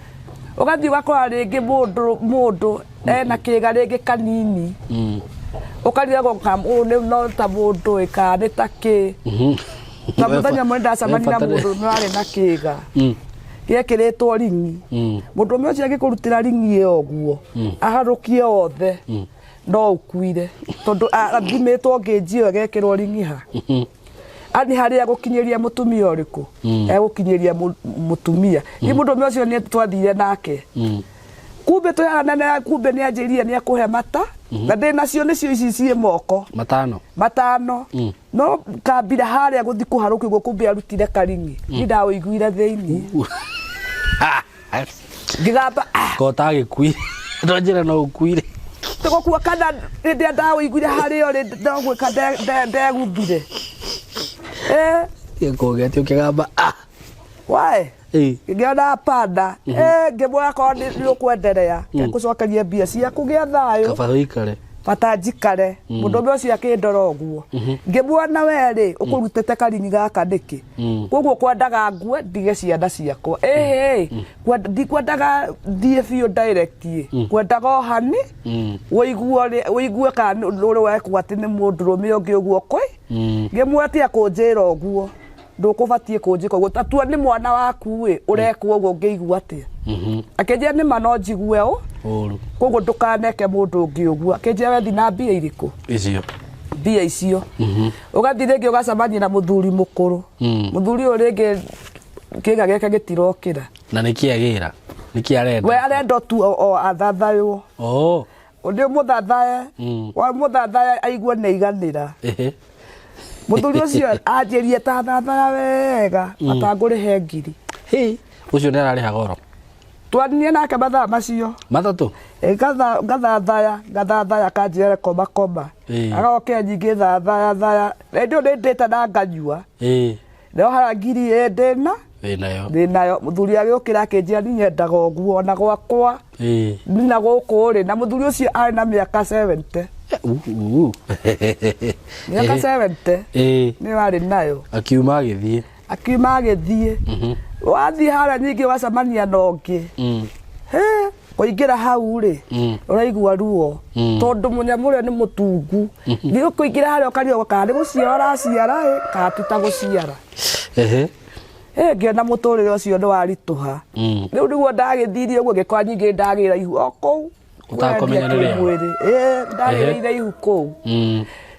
Ũgathiĩ ũgakora rĩngĩ mũndũ mũndũ ena kĩga rĩngĩ kanini. Ũkarigagwo kana ũyũ nĩ no ta mũndũ ĩ kana nĩ ta kĩ. Ta mũthenya ũmwe ndacemania na mũndũ ũmwe warĩ na kĩga. Gĩekĩrĩtwo ring'i. Mũndũ ũmwe ũcio agĩkũrutĩra ring'i ĩyo ũguo aharũkie othe. No ũkuire tondũ athimĩtwo ngĩnji ĩyo ĩgekĩrwo ring'i ha ani harĩa egũkinyĩria mũtumia ũrĩkũ egũkinyĩria mũtumia ni mũndũ ũmwe ũcio nĩ twathire nake kumbe twĩharanene kumbe nĩ anjĩrire nĩ ekũhe mata na ndĩ nacio nĩcio ici ciĩ moko Matano. Matano no kambira harĩa gũthi kũharũkio guo kumbe arutire karing'i ni ndaũiguire thĩinĩ ngĩgamba ah, Ko ũtagĩkuire. Ndonjĩra no ũkuire. Tũgũkua kana hĩndĩ ĩrĩa ndaũiguire harĩa ũrĩ ndogwĩka ndeguthire. Eh, Kũgetia ũkĩgamba ah. Wae ngĩona panda eh ngĩmwĩra korwo nĩ nĩ ũkwenderea ngũcokerie mbia ciaku gĩa thayũ. Kaba ũikare. Bata njikare mũndũ ũmwe ũcio akĩndora ũguo ngĩmuona we rĩ ũkũrutĩte karinyi gaka nĩkĩ koguo kwendaga ngue ndige ciana ciakwa ĩhĩ ndikwendaga thiĩ biũ direct ĩ kwendaga o hani ũigue ũigue kana ũrĩ wekwo atĩ nĩ mũndũrũme ũngĩ ũguo kwĩ ngĩmwetia kũnjĩra ũguo ndũkũbatiĩ kũnjĩka ũguo tatua nĩ mwana waku ĩ ũrekwo ũguo ũngĩigua atĩa akĩnjĩra nĩ ma no njigue ũ Ũru. Koguo ndũkaneke mũndũ ũngĩ ũguo akĩnjĩra wethi na mbia irĩkũ Icio. Mbia icio ũgathiĩ rĩngĩ ũgacemania na mũthuri mũkũrũ mũthuri ũyũ rĩngĩ kĩga gĩake gĩtirokĩra. Na nĩkĩ agĩra? Nĩkĩ arenda? We arenda tu o athathaywo. Oh. Ũndĩ mũthathaye wamũthathaya aigue nĩ aiganĩra. Mũthuri ũcio anjĩrie ta thathaya wega atangũrĩhe ngiri. Hĩ, ũcio nĩ ararĩha goro. Twanirie nake mathaa macio 3. Ĩ, ngathathaya ngathathaya kanjĩra koma koma. Agoke nyingĩ thathaya thaya hĩndĩ ĩyo nĩ ndĩte na nganyua. No hara ngiri ĩ ndĩna Wĩnayo. Ndĩnayo mũthuri agĩũkĩra akĩnjĩra niĩ nyendaga ũguo ona gwakwa nina gũkũ rĩ na mũthuri ũcio arĩ na mĩaka 70. Mĩaka 70 nĩyo arĩ nayo. Akiuma agĩthiĩ. Akiuma agĩthiĩ wathiĩ harĩa nyingĩ ũgacemania na ũngĩ. He, kũingĩra hau rĩ ũraigua ruo tondũ mũnyamũ ũrĩa nĩ mũtungu nĩ ũkũingĩra harĩa ũkarigwo kana nĩ gũciara ũraciara ĩ kana ti ta gũciara. Ĩ ngĩona mũtũrĩre ũcio nĩ waritũha. Rĩu nĩguo ndagĩthirie ũguo ngĩkora nyingĩ ndagĩra ihu o kũu. Ũtakũmenya nĩ rĩo. Mwĩrĩ ĩ ndagĩrĩire ihu kũu.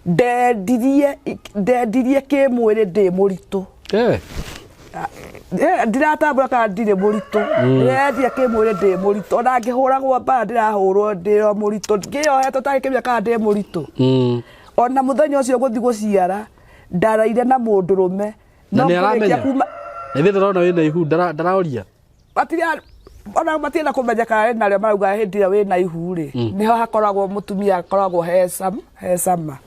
Ndendirie ndendirie kĩmwĩrĩ ndĩ mũritũ. Ndiratambũra kana ndirĩ mũritũ ndĩrendia kĩmwĩrĩ ndĩ mũritũ ona ngĩhũragwo mbara ndĩrahũrwo ndĩ o mũritũ ngĩyohetwo tarĩ kĩmĩa kana ndĩ mũritũ. Ona mũthenya ũcio gũthiĩ gũciara ndaraire na mũndũrũme. Na No nĩ aramenya? kũrĩkia kuma Na ithe ndarona wĩna ihu ndaraoria. Matiria ona matienda kũmenya kana rĩ narĩo marauga hĩndĩ ĩrĩa wĩna ihu rĩ nĩho hakoragwo mũtumia akoragwo he cama.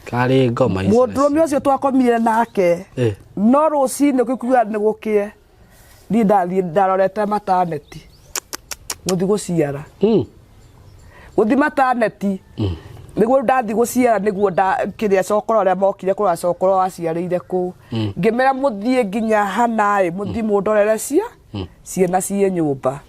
Karĩ ngoma ici. Mũndũrũme ũcio twakomire nake no rũcinĩ gũkiuga nĩ gũkĩe niĩ ndathiĩ ndarorete mataneti gũthiĩ gũciara. Gũthiĩ mataneti nĩguo ndathiĩ gũciara nĩguo kĩrĩa cokoro arĩa mokire kũrora cokoro waciarĩire kũu. Ngĩmera mũthiĩ nginya hanaĩ mũthiĩ mũndorere ciana ciĩ nyũmba.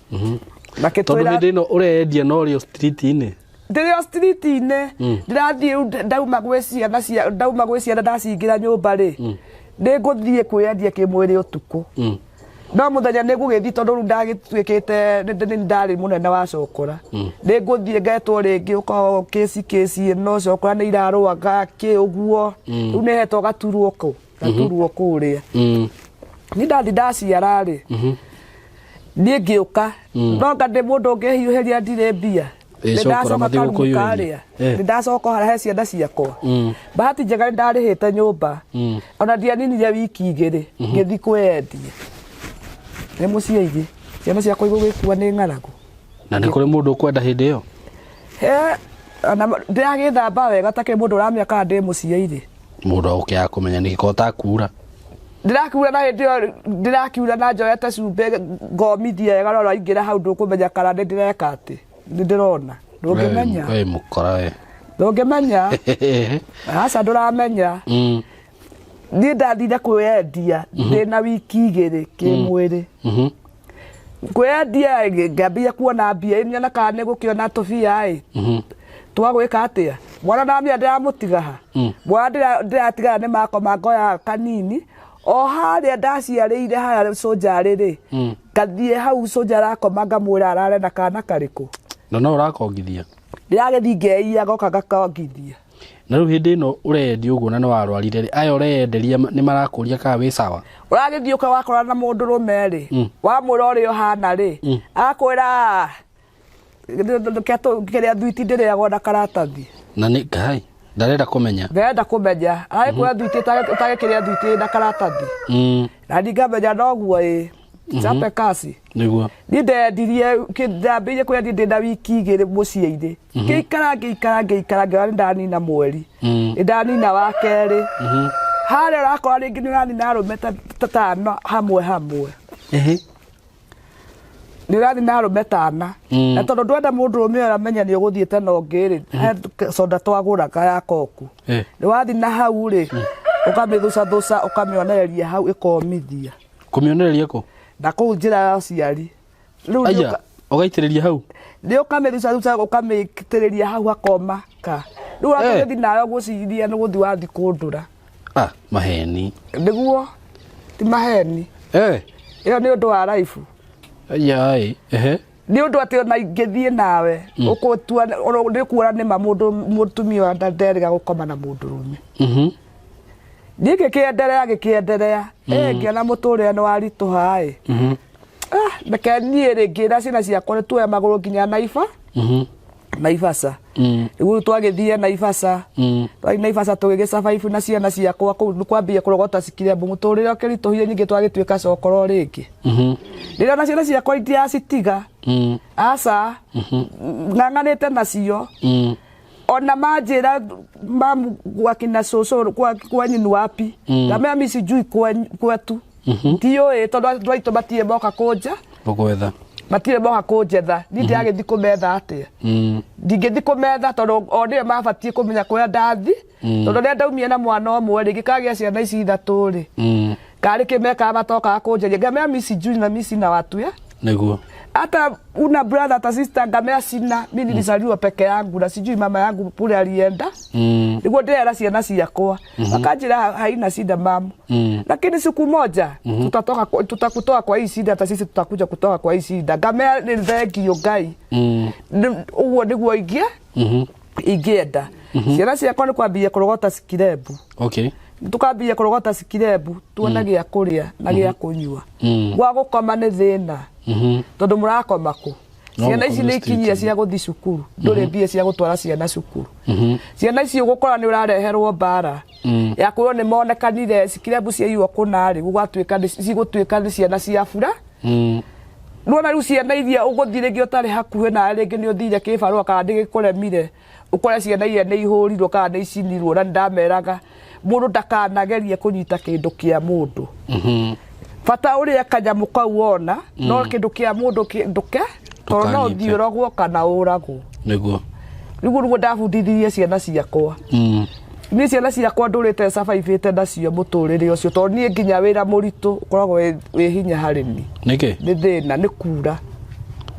Tondũ hĩndĩ ĩno ũreyendia no ũrĩ o street-inĩ. Ndĩrĩ o street-inĩ. Ndĩrathiĩ rĩu ndauma gwĩ ciana cia ndauma gwĩ ciana ndacingĩra nyũmba rĩ nĩ ngũthiĩ kwĩyendia kĩmwĩrĩ ũtukũ. No mũthenya nĩ ngũgĩthiĩ tondũ rĩu ndagĩtuĩkĩte nĩ ndarĩ mũnene wa cokora. Nĩ ngũthiĩ ngetwo rĩngĩ ũkorwo kĩci kĩci ĩno cokora nĩ irarũaga kĩ ũguo. Rĩu nĩ hetwo gaturwo kũ gaturwo kũrĩa. Niĩ ndathiĩ ndaciara rĩ niĩ ngĩũka no nga ndĩ mũndũ ũngĩhiũhĩria ndirĩ mbia. Ĩ, Nĩ cokora ndacoka mathiĩ karumu gũkũhiũhĩria. karĩa. Nĩ ndacoka harĩa he ciana ciakwa. Bahati njega nĩ ndarĩhĩte nyũmba. Ona ndianinire wiki igĩrĩ ngĩthiĩ kwĩyendia. Nĩ mũciĩ igĩ ciana ciakwa igũgĩkua nĩ ng'aragu. Na nĩ kũrĩ mũndũ ũkwenda hĩndĩ ĩyo? He, ona ndĩragĩthamba wega takĩrĩ mũndũ ũramenya kana ndĩ mũciĩ irĩ. Mũndũ agũkĩaga kũmenya nĩkĩ ko ũtakura. Ndĩrakiura na hĩndĩ ĩyo ndĩrakiura na njoete cumbĩ ngomithia wega rora ingĩra hau ndũkũmenya kana nĩ ndĩreka atĩ nĩ ndĩrona. Ndũngĩmenya. We mũkora we. Ndũngĩmenya. Aca ndũramenya. Niĩ ndathire kwĩyendia ndĩna wiki igĩrĩ kĩmwĩrĩ. Kwĩyendia ngĩambia kuona mbia nyona kana nĩ gũkĩona tũbia ĩ. Twagwĩka atĩa? Mwana ndamenya ndĩramũtiga ha. Mwana ndĩratigana nĩ makoma ngoya kanini. O harĩa ndaciarĩire harĩa cũnjarĩ rĩ, ngathiĩ hau cũnja arakoma ngamwĩra arare na kana karĩkũ. Na no ũrakongithia? Ndĩragĩthiĩ ngeiya ngoka ngakongithia. Na rĩu hĩndĩ ĩno ũrendia ũguo na nĩ warwarire rĩ, aya ũreyenderia nĩ marakũria kana wĩ sawa? Ũragĩthiĩ ũka wakora na mũndũrũme rĩ, wamwĩra ũrĩa ũhana rĩ, akwĩra kĩrĩa thwiti ndĩrĩagwo na karatathi. Na nĩ Ngai ndarenda kũmenya. Ndarenda kũmenya. Aragĩkwĩra thwiti ũtagĩkĩrĩa thwiti na karatathi. Na ndingamenya noguo ĩ. Chape kasi. Nĩguo. Niĩ ndendirie ndambĩrĩirie kwendia ndĩ na wiki igĩrĩ mũciĩ-inĩ. Ngĩikara ngĩikara ngĩikara ngĩona nĩ ndanina mweri. Nĩ ndanina wa kerĩ. Harĩa ũrakora rĩngĩ nĩ ũranina arũme ta tano hamwe hamwe. Nĩ ũranina arũme tana. Na tondũ ndwenda mũndũrũme ũyũ amenye nĩ ũgũthiĩte na ũngĩ rĩ, he soda twagũraga ya koku. Nĩ wathiĩ na hau rĩ, ũkamĩthũcathuca ũkamĩonereria hau ĩkomithia. Kũmĩonereria kũ? Na kũu njĩra ya aciari. Rĩu Aya, ũgaitĩrĩria hau? Nĩ ũkamĩthucathuca ũkamĩitĩrĩria hau hakoma ka. Rĩu ũgagĩthiĩ nayo gwĩciria nĩ gũthiĩ wathiĩ kũndũra. Ah, maheni. Nĩguo, ti maheni. Ĩyo nĩ ũndũ wa life. Aya, ehe. Nĩ ũndũ atĩ ona ingĩthiĩ nawe, ũkũtua, nĩ kuona nĩ ma mũndũ mũtumia nderĩga gũkoma na mũndũrũme. Niĩ ngĩkĩenderea ngĩkĩenderea. Ngĩona mũtũrĩre nĩ waritũha ĩ. Reke niĩ rĩ ngĩra ciana ciakwa nĩ tuoe magũrũ nginya Naiva. Naivasha. Rĩu twagĩthiĩ Naivasha. Twathiĩ Naivasha tũgĩgĩ survive na ciana ciakwa kũu nĩ kwambia kũrogota cikirembo mũtũrĩre ũkĩritũhire ningĩ twagĩtuĩka cokoro rĩngĩ. Rĩrĩa na ciana ciakwa indiracitiga. Aca. Ng'ang'anĩte nacio. Ona manjĩra mamu gwakina cũcũ kwanyu ni wapi. Ngamera mi sijui kwetu. Ndiũĩ tondũ andũ aitũ matirĩ moka kũnja. Gũgwetha. Matirĩ moka kũnjetha. Niĩ ndĩragĩthiĩ kũmetha atĩa? Ndingĩthiĩ kũmetha tondũ o nĩo mabatiĩ kũmenya kũrĩa ndathi. Tondũ rĩrĩa ndaumire na mwana ũmwe rĩ, ngĩkagĩa ciana ici ithatũ rĩ, karĩ kĩ mekaga matokaga kũnjaria. Ngamera mi sijui na mi sina watu ya. Nĩguo. Hata una brother hata sister ngamera sina, mi nilizaliwa peke yangu na sijui mama yangu kule alienda. Nĩguo ndĩrera ciana ciakwa. Makanjĩra haina shida mamu. Lakini siku moja tutatoka tutakutoa kwa hii shida, hata sisi tutakuja kutoka kwa hii shida. Ngamera nĩ thengio Ngai. Ũguo nĩguo ingĩenda. Ciana ciakwa nĩ kwambia kũrogota cikirembu. Tukambia kũrogota cikirembu tuone gĩa kũrĩa na gĩa kũnyua. Gwa gũkoma nĩ thĩna. Tondũ mũrakoma kũ? No Ciana ici gũkomio nĩ ikinyire street-inĩ. Cia gũthiĩ cukuru, ndũrĩ mbia cia gũtwara ciana cukuru. Ciana ici ũgũkora nĩ ũrareherwo mbara ya kwĩrwo nĩ monekanire cikirebu ciaiywo kũna rĩ, gũgatuĩka cigũtuĩka nĩ ciana cia bura. Nĩwona rĩu ciana iria ũgũthiĩ rĩngĩ ũtarĩ hakuhĩ nawe, rĩngĩ nĩ ũthire kĩbarũa kana nĩ gĩkũremire, ũkore ciana iria nĩ ihũrirwo kana nĩ icinirwo. Na nĩ ndameraga mũndũ ndakanagerie kũnyita kĩndũ kĩa mũndũ. Bata ũrĩa kanyamũ kau wona no kĩndũ kĩa mũndũ ndũke, tondũ no Ndũkanyite. ũthiĩ ũrogwo kana ũragwo. Rĩu nĩguo ndabundithirie ciana ciakwa. Niĩ ciana ciakwa ndũrĩte cabaibĩte nacio mũtũrĩre ũcio, tondũ niĩ nginya wĩra mũritũ ũkoragwo wĩ hinya harĩ niĩ. Nĩkĩ? Nĩ thĩna nĩ kura.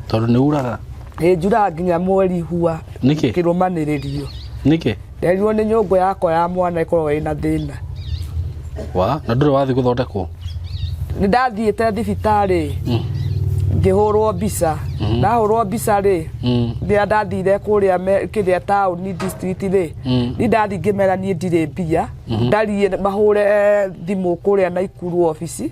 Tondũ nĩ uraga? Ĩ, njuraga nginya mweri hua. Nĩkĩ? Kĩrũmanĩrĩrio. Nĩkĩ? Nderirwo nĩ nyũngũ yakwa ya mwana ĩkoragwo ĩna thĩna. Wa na ndũrĩ wathiĩ gũthondekwo? Nĩ ndathiĩte thibitarĩ ngĩhũrwo mbica. Ndahũrwo mbica rĩ, rĩrĩa ndathire kũrĩa kĩrĩa taũni district rĩ, niĩ ndathiĩ ngĩmera niĩ ndirĩ mbia. Ndarie mahũre thimũ kũrĩa Naikuru obici,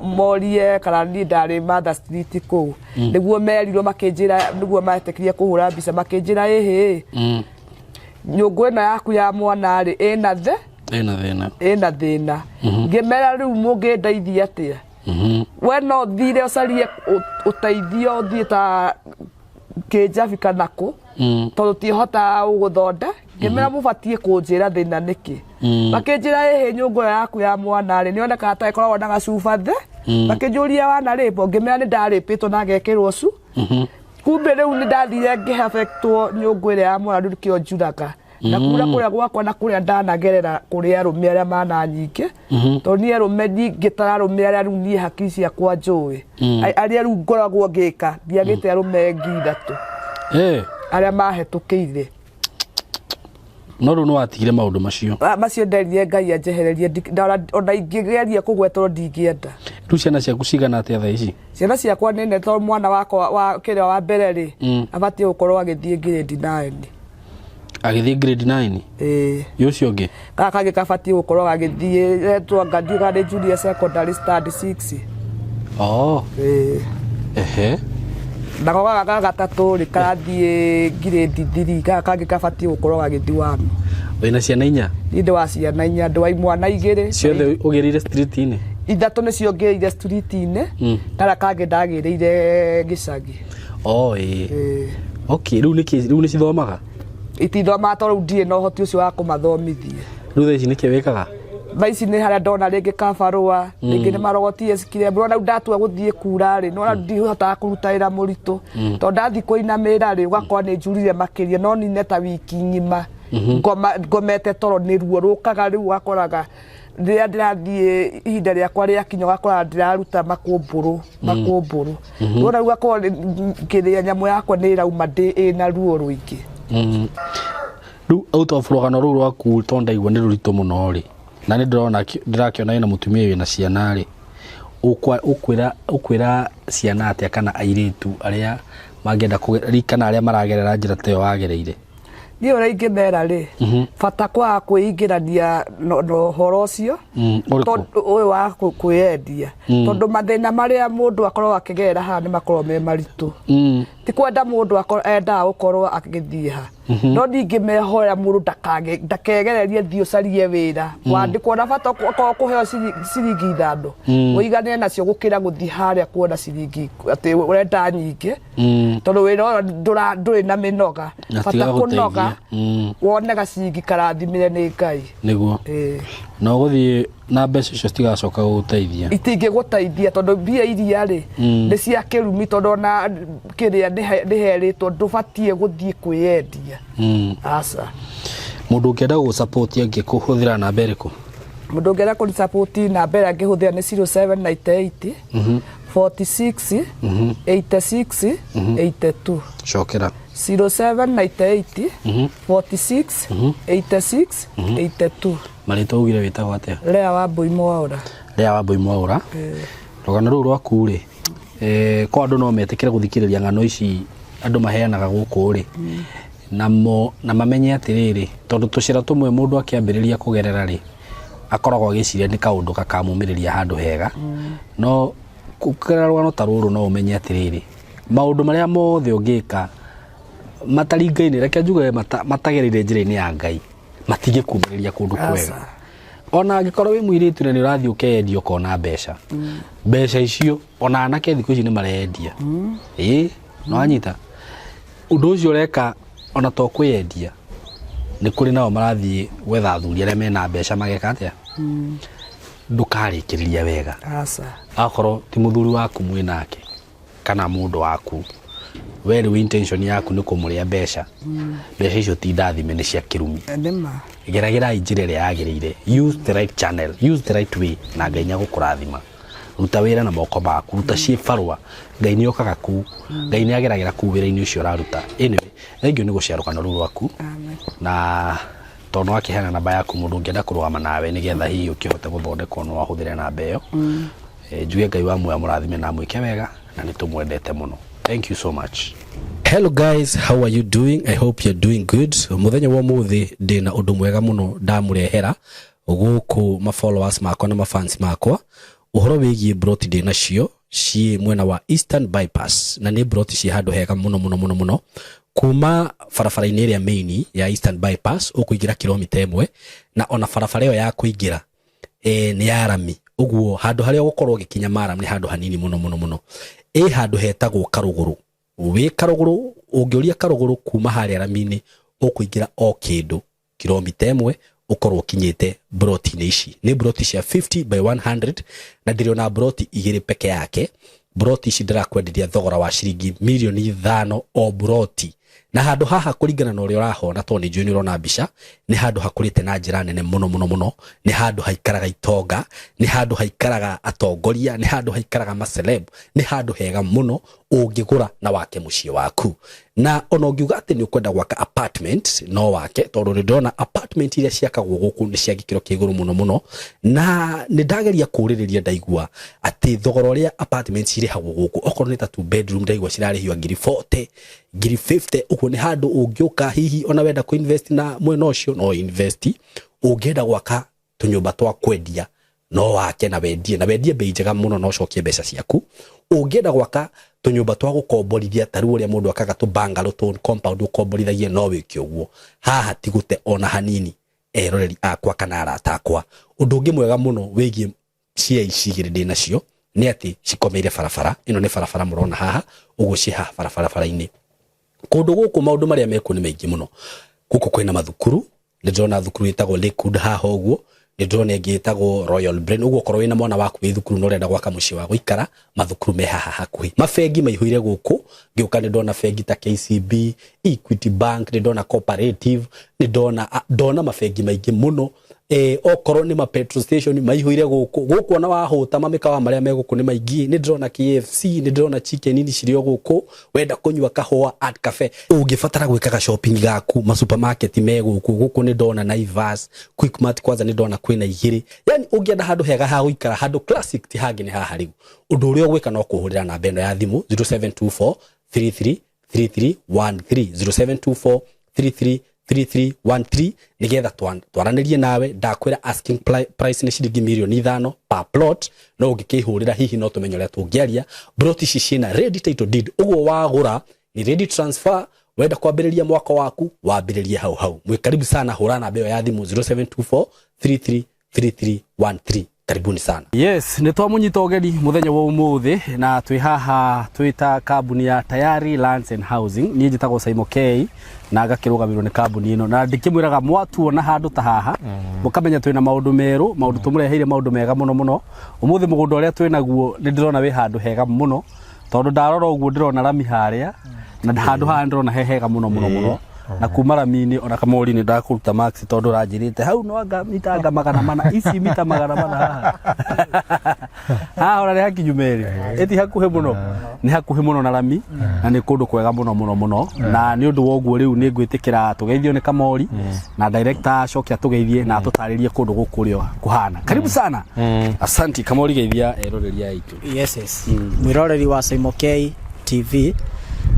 morie kana niĩ ndarĩ Martha Street kũu. Nĩguo merirwo, makĩnjĩra nĩguo metĩkĩrie kũhũra mbica, makĩnjĩra ĩhĩ, nyũngũ ĩno yaku ya mwana rĩ, ĩna the Ĩna thĩna. Ĩna thĩna. Ngĩmera rĩu mũngĩndeithia atĩa? We no thire ũcarie ũteithio, ũthiĩ ta kĩnjabi kana kũ, tondũ tihotaga gũgũthonda. Ngĩmera mũbatiĩ kũnjĩra thĩna nĩkĩ. Makĩnjĩra ĩhĩ, nyũngũ ĩyo yaku ya mwana rĩ, nĩyonekaga ta ĩkoragwo na gacuba thĩ. Makĩnjũria wana rĩpwo, ngĩmera nĩ ndarĩpĩtwo na ngekĩrwo cu. Kumbe rĩu nĩ ndathire ngĩhafektwo nyũngũ ĩrĩa ya mwana. Rĩu nĩkĩo njuraga na kura kũrĩa gwakwa na kũrĩa ndanagerera kũrĩ arũme arĩa mana nyingĩ, tondũ niĩ arũme ngĩtara arũme arĩa rĩu niĩ hakiri ciakwa njũĩ, arĩa rĩu ngoragwo ngĩka, ndiagĩte arũme 3,000 arĩa mahetũkĩire. No rĩu nĩ watigire maũndũ macio? Ah, macio nderire Ngai anjehererie. Ona ingĩgeria kũgwetwo ndingĩenda. Rĩu ciana ciaku cigana atĩa thaa ici? Ciana ciakwa nĩ nene, tondũ mwana wakwa wa kĩrĩa wa mbere rĩ, abatiĩ gũkorwo agĩthiĩ grade 9. Agĩthiĩ grade 9? Ĩĩ. Ĩ ũcio ũngĩ? Gaka kangĩ kabatiĩ gũkorwo gagĩthiĩ etwo anga ndiũĩ kana nĩ junior secondary stand 6. Oh. Ĩĩ. Nako gaka ga gatatũ rĩ, karathiĩ grade 3. Gaka kangĩ kabatiĩ gũkorwo gagĩthiĩ 1. Wĩna ciana inya? Niĩ ndĩ wa ciana inya, ndĩ wa imwana igĩrĩ. Ciothe ũgĩrĩire street-inĩ? Ithatũ nĩcio ngĩrĩire street-inĩ, karĩa kangĩ ndagĩrĩire gĩcagi. Oh, ĩĩ. Ĩĩ. Okay, rĩu nĩkĩ rĩu nĩ cithomaga? Itithomaga tondũ rĩu ndirĩ na ũhoti ũcio wa kũmathomithia. Rĩu thaa ici nĩkĩ wĩkaga? Thaa ici nĩ harĩa ndona rĩngĩ kabarũa, rĩngĩ nĩ marogotie cikire. Ona rĩu ndatua gũthiĩ kura rĩ, nĩwona ndihotaga kũruta wĩra mũritũ, tondũ ndathiĩ kũinamĩra rĩ, ũgakora nĩ njurire makĩria. No nine ta wiki ng'ima ngomete toro nĩ ruo rũkaga. Rĩu ũgakoraga rĩrĩa ndĩrathiĩ ihinda rĩakwa rĩakinya, ũgakora ndĩraruta makũmbũrũ makũmbũrũ. Nĩwona rĩu ũgakorwo kĩrĩa nyamũ yakwa nĩ ĩrauma ndĩ ĩna ruo rũingĩ. Rĩu out of rũgano rũu rwaku, tondũ ndaigua nĩ rũritũ mũno rĩ, na nĩ ndĩrona ndĩrakĩona wĩna mũtumia wĩna ciana rĩ, ũkwĩra ciana atĩa kana airĩtu arĩa mangĩenda kana arĩa maragerera njĩra ta ĩyo wagereire? Niĩ ũrĩa ingĩmera rĩ, bata kwaga kwĩingĩrania na ũhoro ũcio. Ũrĩkũ? Tondũ ũyũ wa kwĩyendia, tondũ mathĩna marĩa mũndũ akoragwo akĩgerera haha nĩ makoragwo me maritũ. Ti kwenda mũndũ endaga gũkorwo agĩthiĩ ha, no ningĩ mehoya mũndũ ndakegererie thiĩ ũcarie wĩra wandĩkwo na bata okorwo kũheo ciringi 5, ũiganĩre nacio gũkĩra gũthiĩ harĩa kuona ciringi atĩ ũrenda nyingĩ, tondũ wĩra ũyũ ndũrĩ na mĩnoga. Na bata tiga kũnoga gũteithia. Wone gaciringi karathimire nĩ Ngai. Nĩguo. Ĩĩ. Na ũgũthiĩ na mbeca icio citigacoka gũgũteithia. Itingĩgũteithia, tondũ mbia iria rĩ, nĩ cia kĩrumi, tondũ ona kĩrĩa nĩherĩtwo ndũbatiĩ gũthiĩ kwĩyendia. Aca. Mũndũ ũngĩenda gũgũsupport angĩkũhũthĩra namba ĩrĩkũ? Mũndũ ũngĩenda kũnisapoti, namba ĩrĩa angĩhũthĩra nĩ 0798 46 86 82. Cokera. 0798 46 86 82. Marĩtwa ugire wĩtagwo atĩa? Lea wa Mbui Mwaũra. Lea wa Mbui Mwaũra, rũgano rũu rwaku rĩ, kwa andũ no metĩkĩre gũthikĩrĩria ng'ano ici andũ maheanaga gũkũ rĩ, namo na mamenye atĩrĩrĩ, tondũ tũcĩra tũmwe mũndũ akĩambĩrĩria kũgerera rĩ, akoragwo agĩciria nĩ kaũndũ gakamumĩrĩria handũ hega, no kũgerera rũgano ta rũrũ no ũmenye atĩrĩrĩ, Maũndũ marĩa mothe ũngĩka mataringaine, reke njuge matagereire njĩra-inĩ ya Ngai, matingĩkumĩrĩria kũndũ kwega. Aca. Ona angĩkorwo wĩ mũirĩtu na nĩ ũrathiĩ ũkeyendia ũkona mbeca, mbeca icio ona anake thikũ ici nĩ mareyendia. Ĩĩ, nĩ wanyita? Ũndũ ũcio ũreka ona to kwĩyendia, nĩ kũrĩ nao marathiĩ gwetha athuri arĩa mena mbeca mageka atĩa? Ndũkarĩkĩrĩria wega. Aca. Akorwo ti mũthuri waku mwĩ nake kana mũndũ waku, we rĩu intention yaku nĩ kũmũrĩa mbeca, mbeca icio ti ndathime, nĩ cia kĩrumi. Nĩma. Geragĩrai njĩra ĩrĩa yagĩrĩire, use the right channel, use the right way, na Ngai nĩ agũkũrathima. Ruta wĩra na moko maku, ruta ciĩbarũa, Ngai nĩ okaga kũu, Ngai nĩ ageragĩra kũu wĩra-inĩ ũcio ũraruta. Anyway, thengiũ nĩ gũshare rũgano rũu rwaku, na tondũ nĩ wakĩheana namba yaku, mũndũ ũngĩenda kũrũgama nawe nĩgetha hihi ũkĩhote gũthondekwo no ahũthĩre namba ĩyo. Njuge Ngai wa muoyo amũrathime na amwĩke wega, na nĩ tũmwendete mũno. Thank you so much. Hello guys, how are you doing? I hope you're doing good. Mũthenya wa ũmũthĩ ndĩna ũndũ mwega mũno ndamũrehera gũkũ ma followers makwa na ma fans makwa, ũhoro wĩgiĩ broti ndĩ nacio ciĩ mwena wa Eastern Bypass, na nĩ broti ciĩ handũ hega mũno mũno mũno mũno, kuma barabara-inĩ ĩrĩa main ya Eastern Bypass ũkũingĩra kilomita 1, na ona barabara ĩyo ya kũingĩra nĩ ya rami, ũguo handũ harĩa ũgũkorwo ũgĩkinya maram nĩ handũ hanini mũno mũno mũno. Ĩ handũ hetagwo Karũgũrũ, wĩ Karũgũrũ, ũngĩũria Karũgũrũ kuma harĩa rami-inĩ ũkũingĩra o kĩndũ kilomita 1 ũkorwo ũkinyĩte broti-inĩ ici. Nĩ broti cia 50 by 100, na ndĩrĩ ona broti 2 peke yake. Broti ici ndĩrakwenderia thogora wa ciringi mirioni 5 o broti, na handũ haha kũringana na ũrĩa ũrahona, tondũ nĩ njũĩ nĩ ũrona mbica, nĩ handũ hakũrĩte na njĩra nene mũno mũno mũno. Nĩ handũ haikaraga itonga, nĩ handũ haikaraga atongoria, nĩ handũ haikaraga maceleb, nĩ handũ hega mũno ũngĩgũra na wake mũciĩ waku. Na ona ũngiuga atĩ nĩ ũkwenda gwaka apartment no wake, tondũ nĩ ndĩrona apartment iria ciakagwo gũkũ nĩ cia gĩkĩro kĩa igũrũ mũno mũno, na nĩ ndageria kũũrĩrĩria ndaigua atĩ thogora ũrĩa apartment cirĩhagwo gũkũ, okorwo nĩ ta 2 bedroom ndaigua cirarĩhio ngiri 40, ngiri 50. Ũguo nĩ handũ ũngĩũka hihi ona wenda kũ invest na mwena ũcio no invest, ũngĩenda gwaka tũnyũmba twa kwendia no wake na wendie, na wendie bei njega mũno na ũcokie mbeca ciaku. Ũngĩenda gwaka tũnyũmba twa gũkomborithia ta rĩu ũrĩa mũndũ akaga tũ bungalow tũ compound ũkomborithagie, no wĩke ũguo. Haha ti gũte ona hanini, eroreri akwa kana arata akwa. Ũndũ ũngĩ mwega mũno wĩgiĩ cia ici igĩrĩ ndĩ nacio nĩ atĩ cikomeire barabara ĩno, nĩ barabara mũrona haha ũguo, ciĩ haha barabara-inĩ. Kũndũ gũkũ maũndũ marĩa mekuo nĩ maingĩ mũno. Gũkũ kwĩna mathukuru, nĩ ndĩrona thukuru ĩtagwo Lakewood haha ũguo, nĩ ndĩrona ĩngĩ ĩtagwo Royal Brain. Ũguo okorwo wĩna mwana waku wĩ thukuru na ũrenda gwaka mũciĩ wa gũikara, mathukuru me haha hakuhĩ. Mabengi maihũire gũkũ, ngĩũka nĩ ndona bengi ta KCB, Equity Bank, nĩ ndona Cooperative, nĩ ndona mabengi maingĩ mũno. Okorwo nĩ ma petrol station maihũire gũkũ. Gũkũ ona wahũta mamĩkawa marĩa me gũkũ nĩ maingĩ, nĩ ndĩrona KFC, nĩ ndĩrona chicken inn cirĩ o gũkũ, wenda kũnyua kahũa Art Cafe, ũngĩbatara gwĩkaga shopping gaku, ma supermarket me gũkũ. Gũkũ nĩ ndona Naivas, Quickmart, kwanza nĩ ndona kwĩna 2. Yani ũngĩenda handũ hega ha gũikara, handũ classic, ti hangĩ nĩ haha. Rĩu ũndũ ũrĩa ũgwĩka no kũhũrĩra namba ĩno ya thimũ 0724 33 3313, 0724 33 3313, nigetha twaranĩrie nawe. Ndakwĩra asking price nĩ ciringi mirioni 5 per plot, no ũngĩkĩhũrĩra hihi no tũmenye ũrĩa tũngĩaria. Plot ici ciĩna ready title deed, ũguo wagũra ni ready transfer, wenda kwambĩrĩria mwaka waku wambĩrĩrie hau hau. Mwĩ karibu sana, hũra namba ĩyo ya thimũ 0724 33 3313. Karibuni sana. Yes, nĩ twamũnyita ũgeni mũthenya wa ũmũthĩ, na twĩ haha twĩ ta kambuni ya Tayari Lands and Housing. Niĩ njĩtagwo Saimo K na ngakĩrũgamĩrĩrwo nĩ kambuni ĩno, na ndĩkĩmwĩraga mwatuona handũ ta haha mũkamenya twĩna maũndũ merũ, maũndũ tũmũreheire, maũndũ mega mũno mũno. Ũmũthĩ mũgũnda ũrĩa twĩ naguo nĩ ndĩrona wĩ handũ hega mũno, tondũ ndarora ũguo ndĩrona rami harĩa, na handũ haha ndĩrona he hega mũno mũno mũno, na kuma rami-inĩ ona kamori nĩ ndakũruta max, tondũ ũranjĩrĩte hau no anga mita anga 400, ici mita 400 haha haha ona nĩ hakinyu merĩ, ĩti hakuhĩ mũno, nĩ hakuhĩ mũno na rami, na nĩ kũndũ kwega mũno mũno mũno. Na nĩ ũndũ wa ũguo rĩu nĩ ngwĩtĩkĩra tũgeithio nĩ kamori na director acoke atũgeithie na atũtarĩrie kũndũ gũkũ ũrĩa kũhana. Karibu sana, asanti kamori, geithia eroreri aitũ. Yes. Mwĩroreri wa Saimo K TV,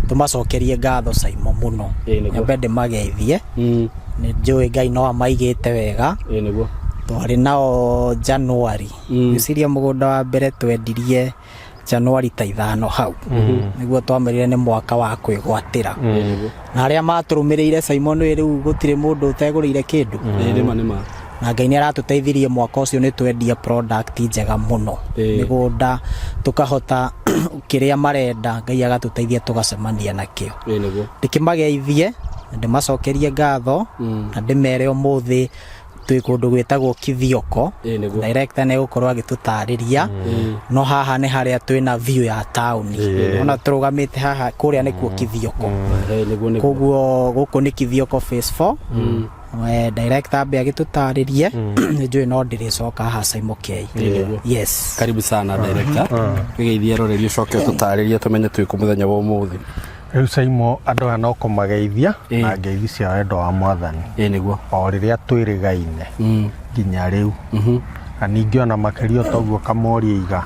tũmacokerie ngatho Saimo mũno. Ĩĩ, nĩguo. Nyambe ndĩmageithie. Nĩ njũĩ Ngai no amaigĩte wega. Ĩĩ nĩguo. Twarĩ nao January. Ngwĩciria mũgũnda wa mbere twendirie. Januari ta 5 hau nĩguo twamerire nĩ mwaka wa kwĩgwatĩra na arĩa matũrũmĩrĩire Simon wĩ rĩu gũtirĩ mũndũ ũtegũrĩire kĩndũ. Ĩĩ nĩma nĩma. Na Ngai nĩ aratũteithirie mwaka ũcio nĩ twendia product njega mũno. Mĩgũnda tũkahota kĩrĩa marenda Ngai agatũteithia tũgacemania nakĩo. Ĩĩ nĩguo. Ndĩkĩmageithie na ndĩmacokerie ngatho na ndĩmere ũmũthĩ twĩ kũndũ gwĩtagwo Kithioko. Ĩĩ nĩguo. Director nĩ egũkorwo agĩtũtarĩria no haha nĩ harĩa twĩna view ya taũni. Ona tũrũgamĩte haha kũrĩa nĩkuo Kithioko. Ĩĩ nĩguo nĩguo. Koguo gũkũ nĩ Kithioko phase 4. Director ambe agĩtũtarĩrie nĩ njũĩ no ndĩrĩcoka haha Simon K. Yes. Karibu sana director. Wĩgeithie eroreri ũcoke ũtũtarĩrie tũmenye twĩ kũ mũthenya wa ũmũthĩ. Rĩu Saimo andũ aya no kũmageithia na ngeithi cia wendo wa Mwathani. Ĩĩ nĩguo. O rĩrĩa twĩrĩgaine nginya rĩu. Na ningĩ ona makĩria o toguo Kamori oiga,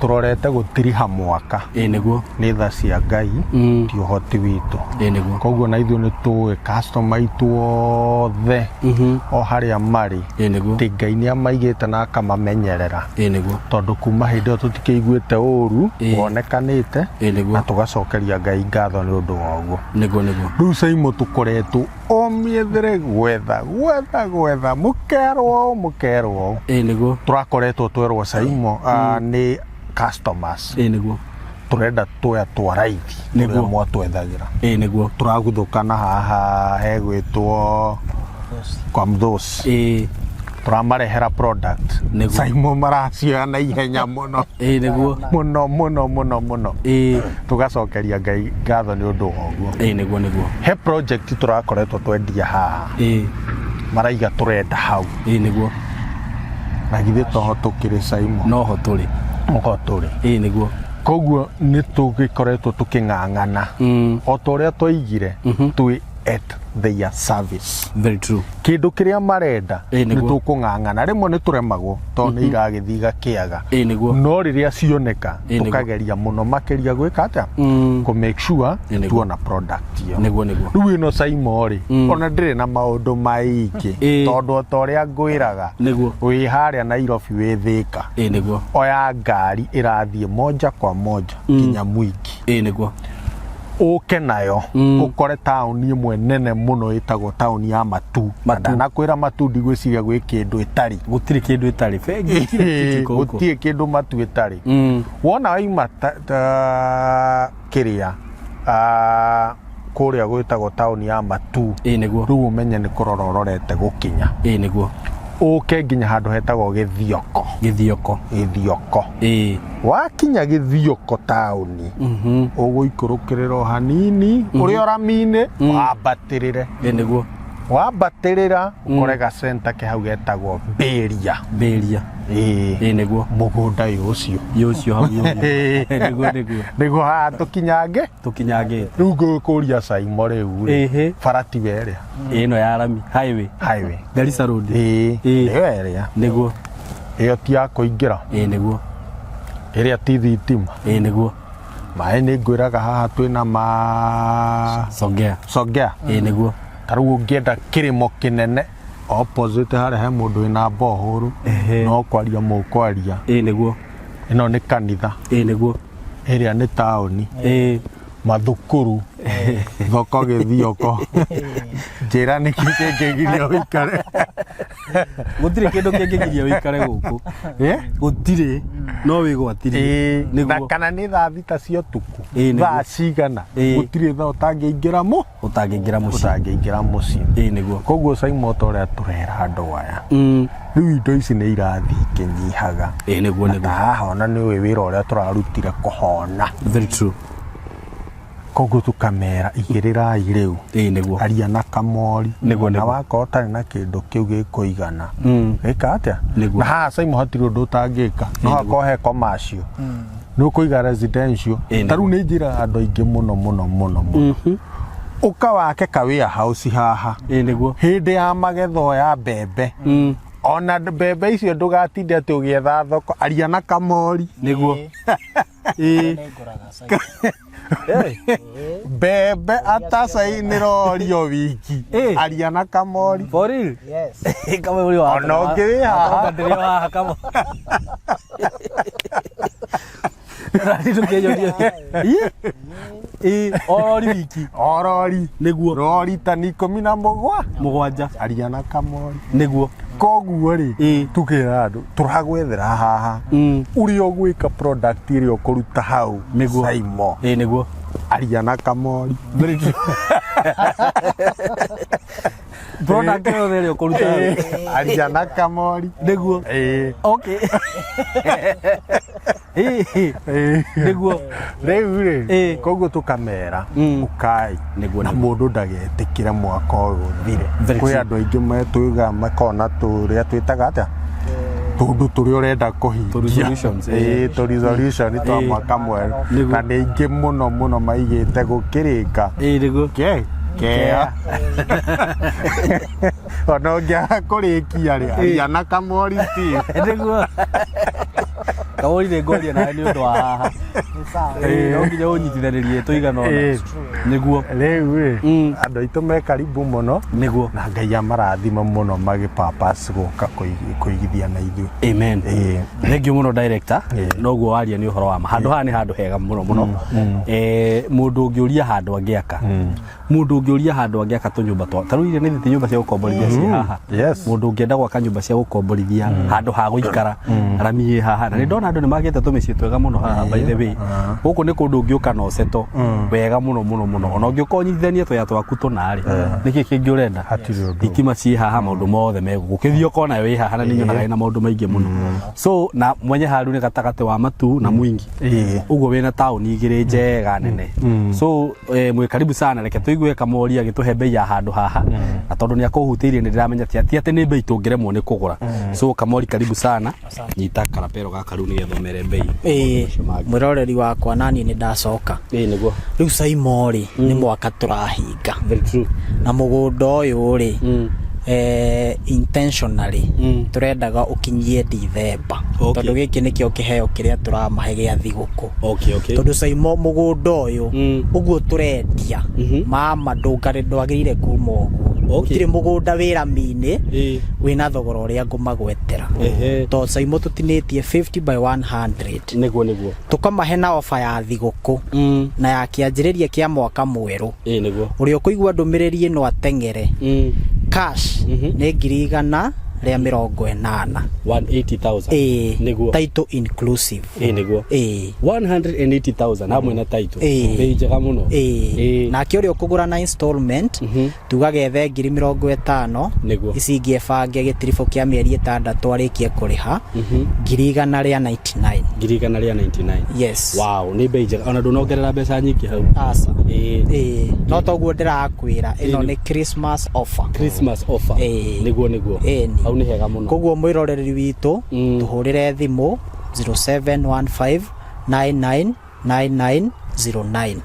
tũrorete gũtiriha mwaka. Ĩĩ nĩguo. Nĩ tha cia Ngai, ti ũhoti witũ. Ĩĩ nĩguo. Koguo na ithuĩ nĩ tũĩ customer aitũ othe o harĩa marĩ. Ĩĩ nĩguo. Atĩ Ngai nĩ amaigĩte na akamamenyerera. Ĩĩ nĩguo. Tondũ kuma hĩndĩ ĩyo tũtikĩiguĩte ũru wonekanĩte. Ĩĩ nĩguo. Na tũgacokeria Ngai ngatho nĩ ũndũ wa ũguo. Nĩguo nĩguo. Rĩu Saimo tũkoretwo o mĩethere gwetha gwetha gwetha mũkerwo ũũ mũkerwo ũũ. Ĩĩ nĩguo. Tũrakoretwo twerwo Saimo nĩ customers. Ĩĩ nĩguo. Tũrenda tũya twa raithi Nĩguo. tũrĩa mwatwethagĩra. Ĩĩ nĩguo. Tũraguthũkana haha hegwĩtwo kwa Mthosi. Ĩĩ. Tũramarehera product. Nĩguo. Saimo maracioya na ihenya mũno. Ĩĩ nĩguo. Mũno mũno mũno mũno. Ĩĩ. Tũgacokeria Ngai ngatho nĩ ũndũ wa ũguo. Ĩĩ nĩguo nĩguo. He project tũrakoretwo twendia haha. Ĩĩ. Maraiga tũrenda hau. Ĩĩ nĩguo. Na githĩ toho tũkĩrĩ Saimo? Noho tũrĩ. Noho tũrĩ. Ĩĩ nĩguo. Koguo nĩ tũgĩkoretwo tũkĩng'ang'ana. O ta ũrĩa twaigire, twĩ at their service. Very true. Kĩndũ kĩrĩa marenda Ĩĩ, nĩ nĩguo. tũkũng'ang'ana. Rĩmwe nĩ tũremagwo tondũ nĩ iragĩthiĩ igakĩaga. Ĩĩ, nĩguo. No rĩrĩa cioneka Ĩĩ, nĩguo. tũkageria mũno makĩria gwĩka atĩa? Kũ make sure Ĩĩ, nĩguo. tuona product ĩyo. Nĩguo, nĩguo. Rĩu ĩno Saimo rĩ, ona ndĩrĩ na maũndũ maingĩ Ĩĩ. tondũ o ta ũrĩa ngwĩraga Nĩguo. wĩ harĩa Nairobi wĩ Thĩka. Ĩĩ, nĩguo. Oya ngari ĩrathiĩ moja kwa moja nginya Mwingi. Ĩĩ, nĩguo. Ũke nayo ũkore taũni ĩmwe nene mũno ĩtagwo taũni ya Matu. Matu. Na ndanakwĩra Matu ndigwĩciria gwĩ kĩndũ ĩtarĩ. Gũtirĩ kĩndũ ĩtarĩ. Bengi gũtirĩ kĩndũ gũkũ. Gũtirĩ kĩndũ Matu ĩtarĩ. Wona waima ta kĩrĩa, kũrĩa gwĩtagwo taũni ya Matu. Ĩĩ, nĩguo. Rĩu ũmenye nĩ kũrora ũrorete gũkinya. Ĩĩ, nĩguo. Ũke nginya handũ hetagwo Gĩthioko. Gĩthioko. Gĩthioko. Ĩĩ. Wakinya Gĩthioko taũni, ũgũikũrũkĩrĩra o hanini, ũrĩ o rami-inĩ, wambatĩrĩre. Ĩĩ, nĩguo. Wambatĩrĩra, ũkore gacenta ke hau getagwo Mbĩria. Mbĩria. Ĩĩ. Ĩĩ, nĩguo. Mũgũnda yũ ũcio. Yũ ũcio hau yũ. Nĩguo, nĩguo. Nĩguo haha tũkinyange. Tũkinyangĩte. Rĩu ngũkũria Saimo rĩu rĩ. Ĩhĩ. Bara tiwe ĩrĩa. Ĩno ya rami. Highway. Highway. Garissa Road. Ĩĩ. Ĩĩ. Ĩyo ĩrĩa. Nĩguo. Ĩyo ti ya kũingĩra. Ĩĩ, nĩguo. Ĩrĩa ti thitima. Ĩĩ, nĩguo. Maĩ nĩ ngwĩraga haha twĩna ma Songea. Songea. Ĩĩ, nĩguo. Ta rĩu ũngĩenda kĩrĩmo kĩnene opposite harĩa he mũndũ wĩna bohũrũ no kwaria mũkwaria. Ĩĩ, nĩguo. Ĩno nĩ kanitha. Ĩĩ, nĩguo. Ĩrĩa nĩ taũni. Ĩĩ. Mathukuru. Thoko Gĩthioko. Njĩra nĩkĩ kĩngĩgiria ũikare. Gũtirĩ kĩndũ kĩngĩgiria ũikare gũkũ. Gũtirĩ. No wĩgwatirie. Ĩĩ. Nĩguo. Na kana nĩ thaa 6 cia ũtukũ. Ĩĩ, nĩguo. Thaa cigana. Ĩĩ. Gũtirĩ thaa ũtangĩingĩra mũ. Ũtangĩingĩra mũciĩ. Ũtangĩingĩra mũciĩ. Ĩĩ, nĩguo. Koguo Saimo ta ũrĩa tũrera andũ aya. Rĩu indo ici nĩ irathiĩ ikĩnyihaga. Ĩĩ, nĩguo, Na nĩguo. ta haha ona nĩ ũĩ wĩra ũrĩa tũrarutire kũhona. Very true. Koguo tũkamera igĩrĩrai rĩu. Ĩĩ, nĩguo. Aria na kamori. Nĩguo, Na nĩguo. wakorwo ũtarĩ na kĩndũ kĩu gĩkũigana. Ĩka atĩa? Nĩguo. Na haha Saimo hatirĩ ũndũ ũtangĩka. No hakorwo he commercial. Nĩ ũkũiga residential. Ĩĩ, Ta rĩu nĩ njĩraga andũ aingĩ mũno mũno mũno mũno. Ũka wake ka warehouse haha. Ĩĩ, nĩguo. Hĩndĩ ya magetha ya mbembe. Ona mbembe icio ndũgatinde atĩ ũgĩetha thoko. Aria na kamori. Nĩguo. Ĩĩ. Mbembe atacainĩrorio wiki. Aria na kamori. For real? Yes. Kamori wa. Ona ũngĩ wĩ haha. Ndĩrĩ haha kamo. Nani tũkĩnyonia. Ĩ, orori wiki. Orori. Nĩguo. Rori tani 17. Mũgwanja. Aria na kamori. Nĩguo. Koguo rĩ, Ĩ. tukĩra andũ tũragwethera haha ũrĩa ũgwĩka product ĩrĩa ũkũruta hau. Nĩguo. Saimo. Ĩ, nĩguo. Aria na kamori. Product yothe ĩrĩa ũkũruta hau. Aria na kamori. Nĩguo. Ĩ. Okay. Ĩ, Ĩ. nĩguo. Rĩu rĩ, Ĩ. koguo tũkamera ũkai. Nĩguo, Na nĩguo. mũndũ ndagetĩkĩre mwaka ũyũ ũthire. Very Kwĩ true. andũ aingĩ metwĩga makona tũrĩa twĩtaga atĩa, tũndũ tũrĩa ũrenda kũhingia. Tũ resolutions, ĩ. Ĩ, tũ resolution twa Ĩ. mwaka mwerũ. Nĩguo. Na nĩ aingĩ mũno mũno maigĩte gũkĩrĩka. Ĩ, nĩguo. Ke kea. Ona ũngĩaga kũrĩkia rĩ, aria na kamori Steve. Nĩguo. Kamori nĩ ngwaria nawe nĩ ũndũ wa haha. Ĩ, no nginya ũnyitithanĩrie tũigana ũna. Ĩ. Nĩguo. Rĩu rĩ, andũ aitũ me karibu mũno. Nĩguo. Na Ngai amarathime mũno magĩpapas gũka kũigithia na ithuĩ. Amen. Ĩ. Thank you mũno director. Ĩ. Noguo waria nĩ ũhoro wa ma. Handũ haha nĩ handũ hega mũno mũno. Mũndũ ũngĩũria handũ angĩaka. Mũndũ ũngĩũria handũ angĩaka tũnyũmba twa ta rĩu iria nĩ thĩti nyũmba cia gũkomborithia ciĩ haha. Yes. Mũndũ ũngĩenda gwaka nyũmba cia gũkomborithia handũ ha gũikara rami ĩ haha. Na nĩ ndona andũ nĩ makĩte tũmĩciĩ twega mũno haha by the way. Gũkũ nĩ kũndũ ũngĩũka na ũceto wega mũno mũno mũno. Ona ũngĩũka ũnyitithanie tũya twaku tũna rĩ, nĩkĩ kĩngĩ ũrenda? Hatirĩ ũndũ. Thitima ciĩ haha, maũndũ mothe me gũkũ. Ũkĩthiĩ ũkona wĩ haha na nĩ nyonaga ĩna maũndũ maingĩ mũno. So na mwenye haru nĩ gatagatĩ wa Matu na Mwingi. Ĩ. Ũguo wĩna taũni igĩrĩ njega nene. So mwĩ karibu sana, reke tũigue Kamori agĩtũhe bei ya handũ haha. Na tondũ nĩ akũhutĩirie nĩ ndĩramenya ti atĩ nĩ bei tũngĩremwo nĩ kũgũra. So Kamori karibu sana, nyita karapero gaka rĩu nĩgetha ũmere bei. Ĩĩ, mwĩroreri wakwa naniĩ nĩ ndacoka. Ĩĩ, nĩguo. Rĩu Saimo rĩ, nĩ mwaka tũrahinga. Very true. Na mũgũnda ũyũ rĩ, intentionally tũrendaga ũkinyie Dithemba. Okay. Tondũ gĩkĩ nĩkĩo kĩheo kĩrĩa tũramahe gĩa thigũkũ. Okay, okay. Tondũ Saimo mũgũnda ũyũ ũguo tũrendia, mama ndwagĩrĩire kuma ũguo. Okay. Gũtirĩ mũgũnda wĩ rami-inĩ Ĩ. wĩna thogora ũrĩa ngũmagwetera. Ehe. Tondũ Saimo tũtinĩtie 50 by 100. Nĩguo, nĩguo. Tũkamahe na ofa ya thigũkũ na ya kĩanjĩrĩria kĩa mwaka mwerũ. Ĩ, nĩguo. Ũrĩa ũkũigua ndũmĩrĩri ĩno ateng'ere. Cash nĩ 180,000. 180,000. Ĩ, Nĩguo. title inclusive. Ĩ, nĩguo. Ĩ. 180,000 hamwe na title. Ĩ. Bei njega mũno. Ĩ. Ĩ. Nake ũrĩa ũkũgũra na installment, tugaga ethe 50,000. Nĩguo. Ici ingĩ ebange gĩtiribũ kĩa mĩeri 6 arĩkie kũrĩha 199,000. 199,000. Yes. Wow, nĩ bei njega. Ona ndũnongerera mbeca nyingĩ hau. Aca. Ĩ. Ĩ, no toguo ndĩrakwĩra ĩno Ĩ. nĩ Christmas offer. Christmas offer. Ĩ. Nĩguo, nĩguo. Ĩni. Hau nĩ hega mũno. Koguo mwĩroreri witũ, tũhũrĩre thimũ 0715 99 9909.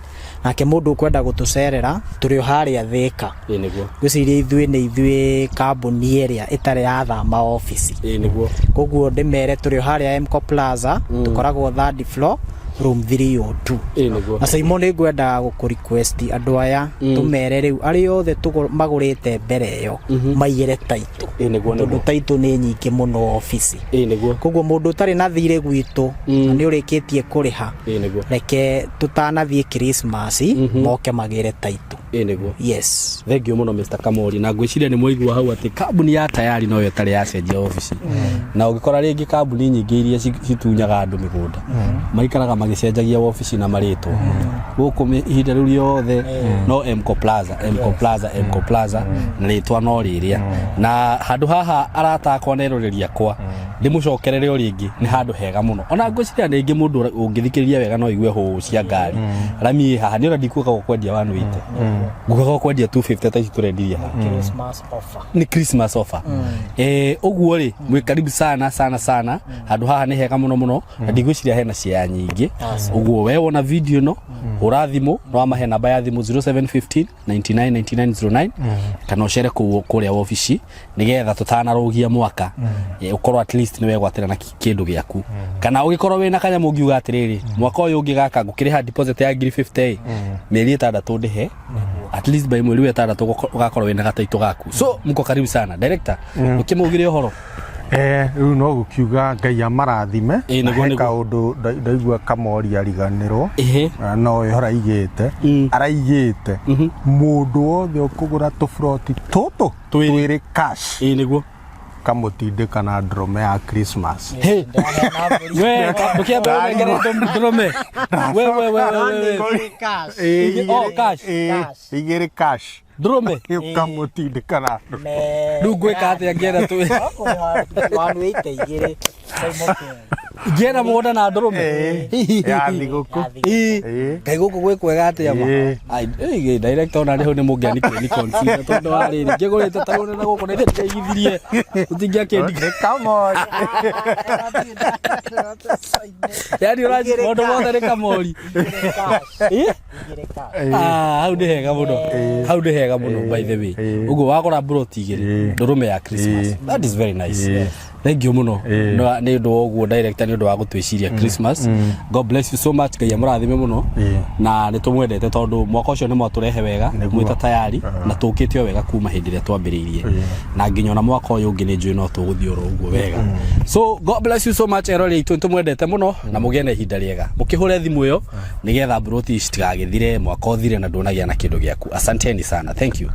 Nake mũndũ ũkwenda gũtũcerera tũrĩ o harĩa Thĩka. Ĩ, nĩguo. Ngwĩciria ithuĩ nĩ ithuĩ kambuni ĩrĩa ĩtarĩ yathama obici. Ĩ, nĩguo. Koguo ndĩmere tũrĩ o harĩa Mco Plaza, tũkoragwo third floor room 302. Ĩ, nĩguo. Na Saimo nĩ ngwendaga gũkũ request andũ aya tũmere rĩu arĩa othe magũrĩte mbere ĩyo maigĩre title. Ĩ, nĩguo, Tondũ nĩguo. title nĩ nyingĩ mũno obici. Ĩ, nĩguo. Koguo mũndũ ũtarĩ na thirĩ gwitũ na nĩ ũrĩkĩtie kũrĩha, Ĩ, nĩguo. reke tũtanathiĩ Christmas moke magĩre title. Ĩ, nĩguo. Yes. Thank you mũno Mr. Kamori, na ngwĩciria nĩ mwaigua hau atĩ kambuni ya Tayari noyo ĩtarĩ yacenjia obici. Na ũngĩkora rĩngĩ kambuni nyingĩ iria citunyaga andũ mĩgũnda maikaraga magĩcenjagia obici na marĩtwa. Gũkũ ihinda rĩu rĩothe no Mco Plaza, Mco Plaza, Mco Plaza, na rĩtwa no rĩrĩa. Na handũ haha arata akwa na eroreri akwa, ndĩmũcokerere o rĩngĩ, nĩ handũ hega mũno. Ona ngwĩciria rĩngĩ mũndũ ũngĩthikĩrĩria wega no aigue hũũ cia ngari. Rami ĩ haha, nĩ ona ndikugaga ũkwendia 180. Ngugaga ũkwendia 250 ta ici tũrendirie haha. Christmas offer. Nĩ Christmas offer. Ũguo rĩ, mwĩ karibu sana sana sana. Handũ haha nĩ hega mũno mũno, na ndigwĩciria hena ciea nyingĩ. Ũguo we wona video ĩno, hũra thimũ, no amahe namba ya thimũ 0715 99 99 09, kana ũcere kũu kũrĩa wabici nĩgetha tũtanarũgia mwaka, ũkorwo at least nĩ wegwatĩra na kĩndũ gĩaku. Kana ũgĩkorwo wĩna kanyamũ ũngiuga atĩrĩrĩ, mwaka ũyũ ũngĩ gaka ngũkĩrĩha deposit ya 50,000, mĩeri 6 ndĩhe, at least by mweri wa 6 ũgakorwo wĩna gataitũ gaku. So mko karibu sana director, ũkĩmũgire ũhoro. Eh, rĩu no gũkiuga Ngai amarathime. Ĩĩ, Na nĩguo, he nĩguo. kaũndũ ndaigua Kamori ariganĩrwo. Ĩhĩ. Na no ĩho araigĩte. Araigĩte mũndũ wothe ũkũgũra tũburoti tũtũ Twĩrĩ. twĩrĩ cash Ĩĩ nĩguo. kamũtindĩka na ndũrũme ya Christmas. Hey. We, ndũkĩambe ũnengere ndũrũme. We we we we we. Ĩĩ, Oh, cash. ĩĩ, igĩrĩ cash. Ndũrũme. Ũkamũtindĩka na ndũrũme. Rĩu ngwĩka atĩa ngĩenda twĩ Wanuĩte igĩrĩ. Ngĩenda mũgũnda na ndũrũme. Ĩĩ, ya thigũkũ. Ĩĩ. Ĩĩ. Kaĩ gũkũ gwĩ kwega atĩa ma? Ĩĩ. Ai, ĩĩ, director ona rĩu nĩ mũngĩani ni consider tondũ wa rĩrĩ ngĩgũrĩte ta ũrĩa na gũkũ nĩ ndĩigithirie ũtingĩakĩndi Nĩ Kamori. yani ũranji maũndũ mothe nĩ kamori. Ĩĩ? Ah, hau nĩ hega mũno. Hau nĩ hega mũno, by the way. Ũguo wagũra mburoti igĩrĩ, ndũrũme ya Christmas. That is very nice. Thank you mũno nĩ ũndũ wa ũguo, director, nĩ ũndũ wa gũtwĩciria Christmas. God bless you so much. Ngai amũrathime mũno. Na nĩ tũmwendete tondũ mwaka ũcio nĩ mwatũrehe wega mwĩta tayari na tũkĩte o wega kuma hĩndĩ ĩrĩa twambĩrĩirie na nginya ona mwaka ũyũ ũngĩ nĩ njũĩ no tũgũthiĩ oro ũguo wega. So God bless you so much, erori aitũ, nĩ tũmwendete mũno na mũgĩe na ihinda rĩega. Mũkĩhũre thimũ ĩyo nĩgetha mburoti ici citigagĩthire, mwaka ũthire na ndũnagĩa na kĩndũ gĩaku. Asanteni sana. Thank you.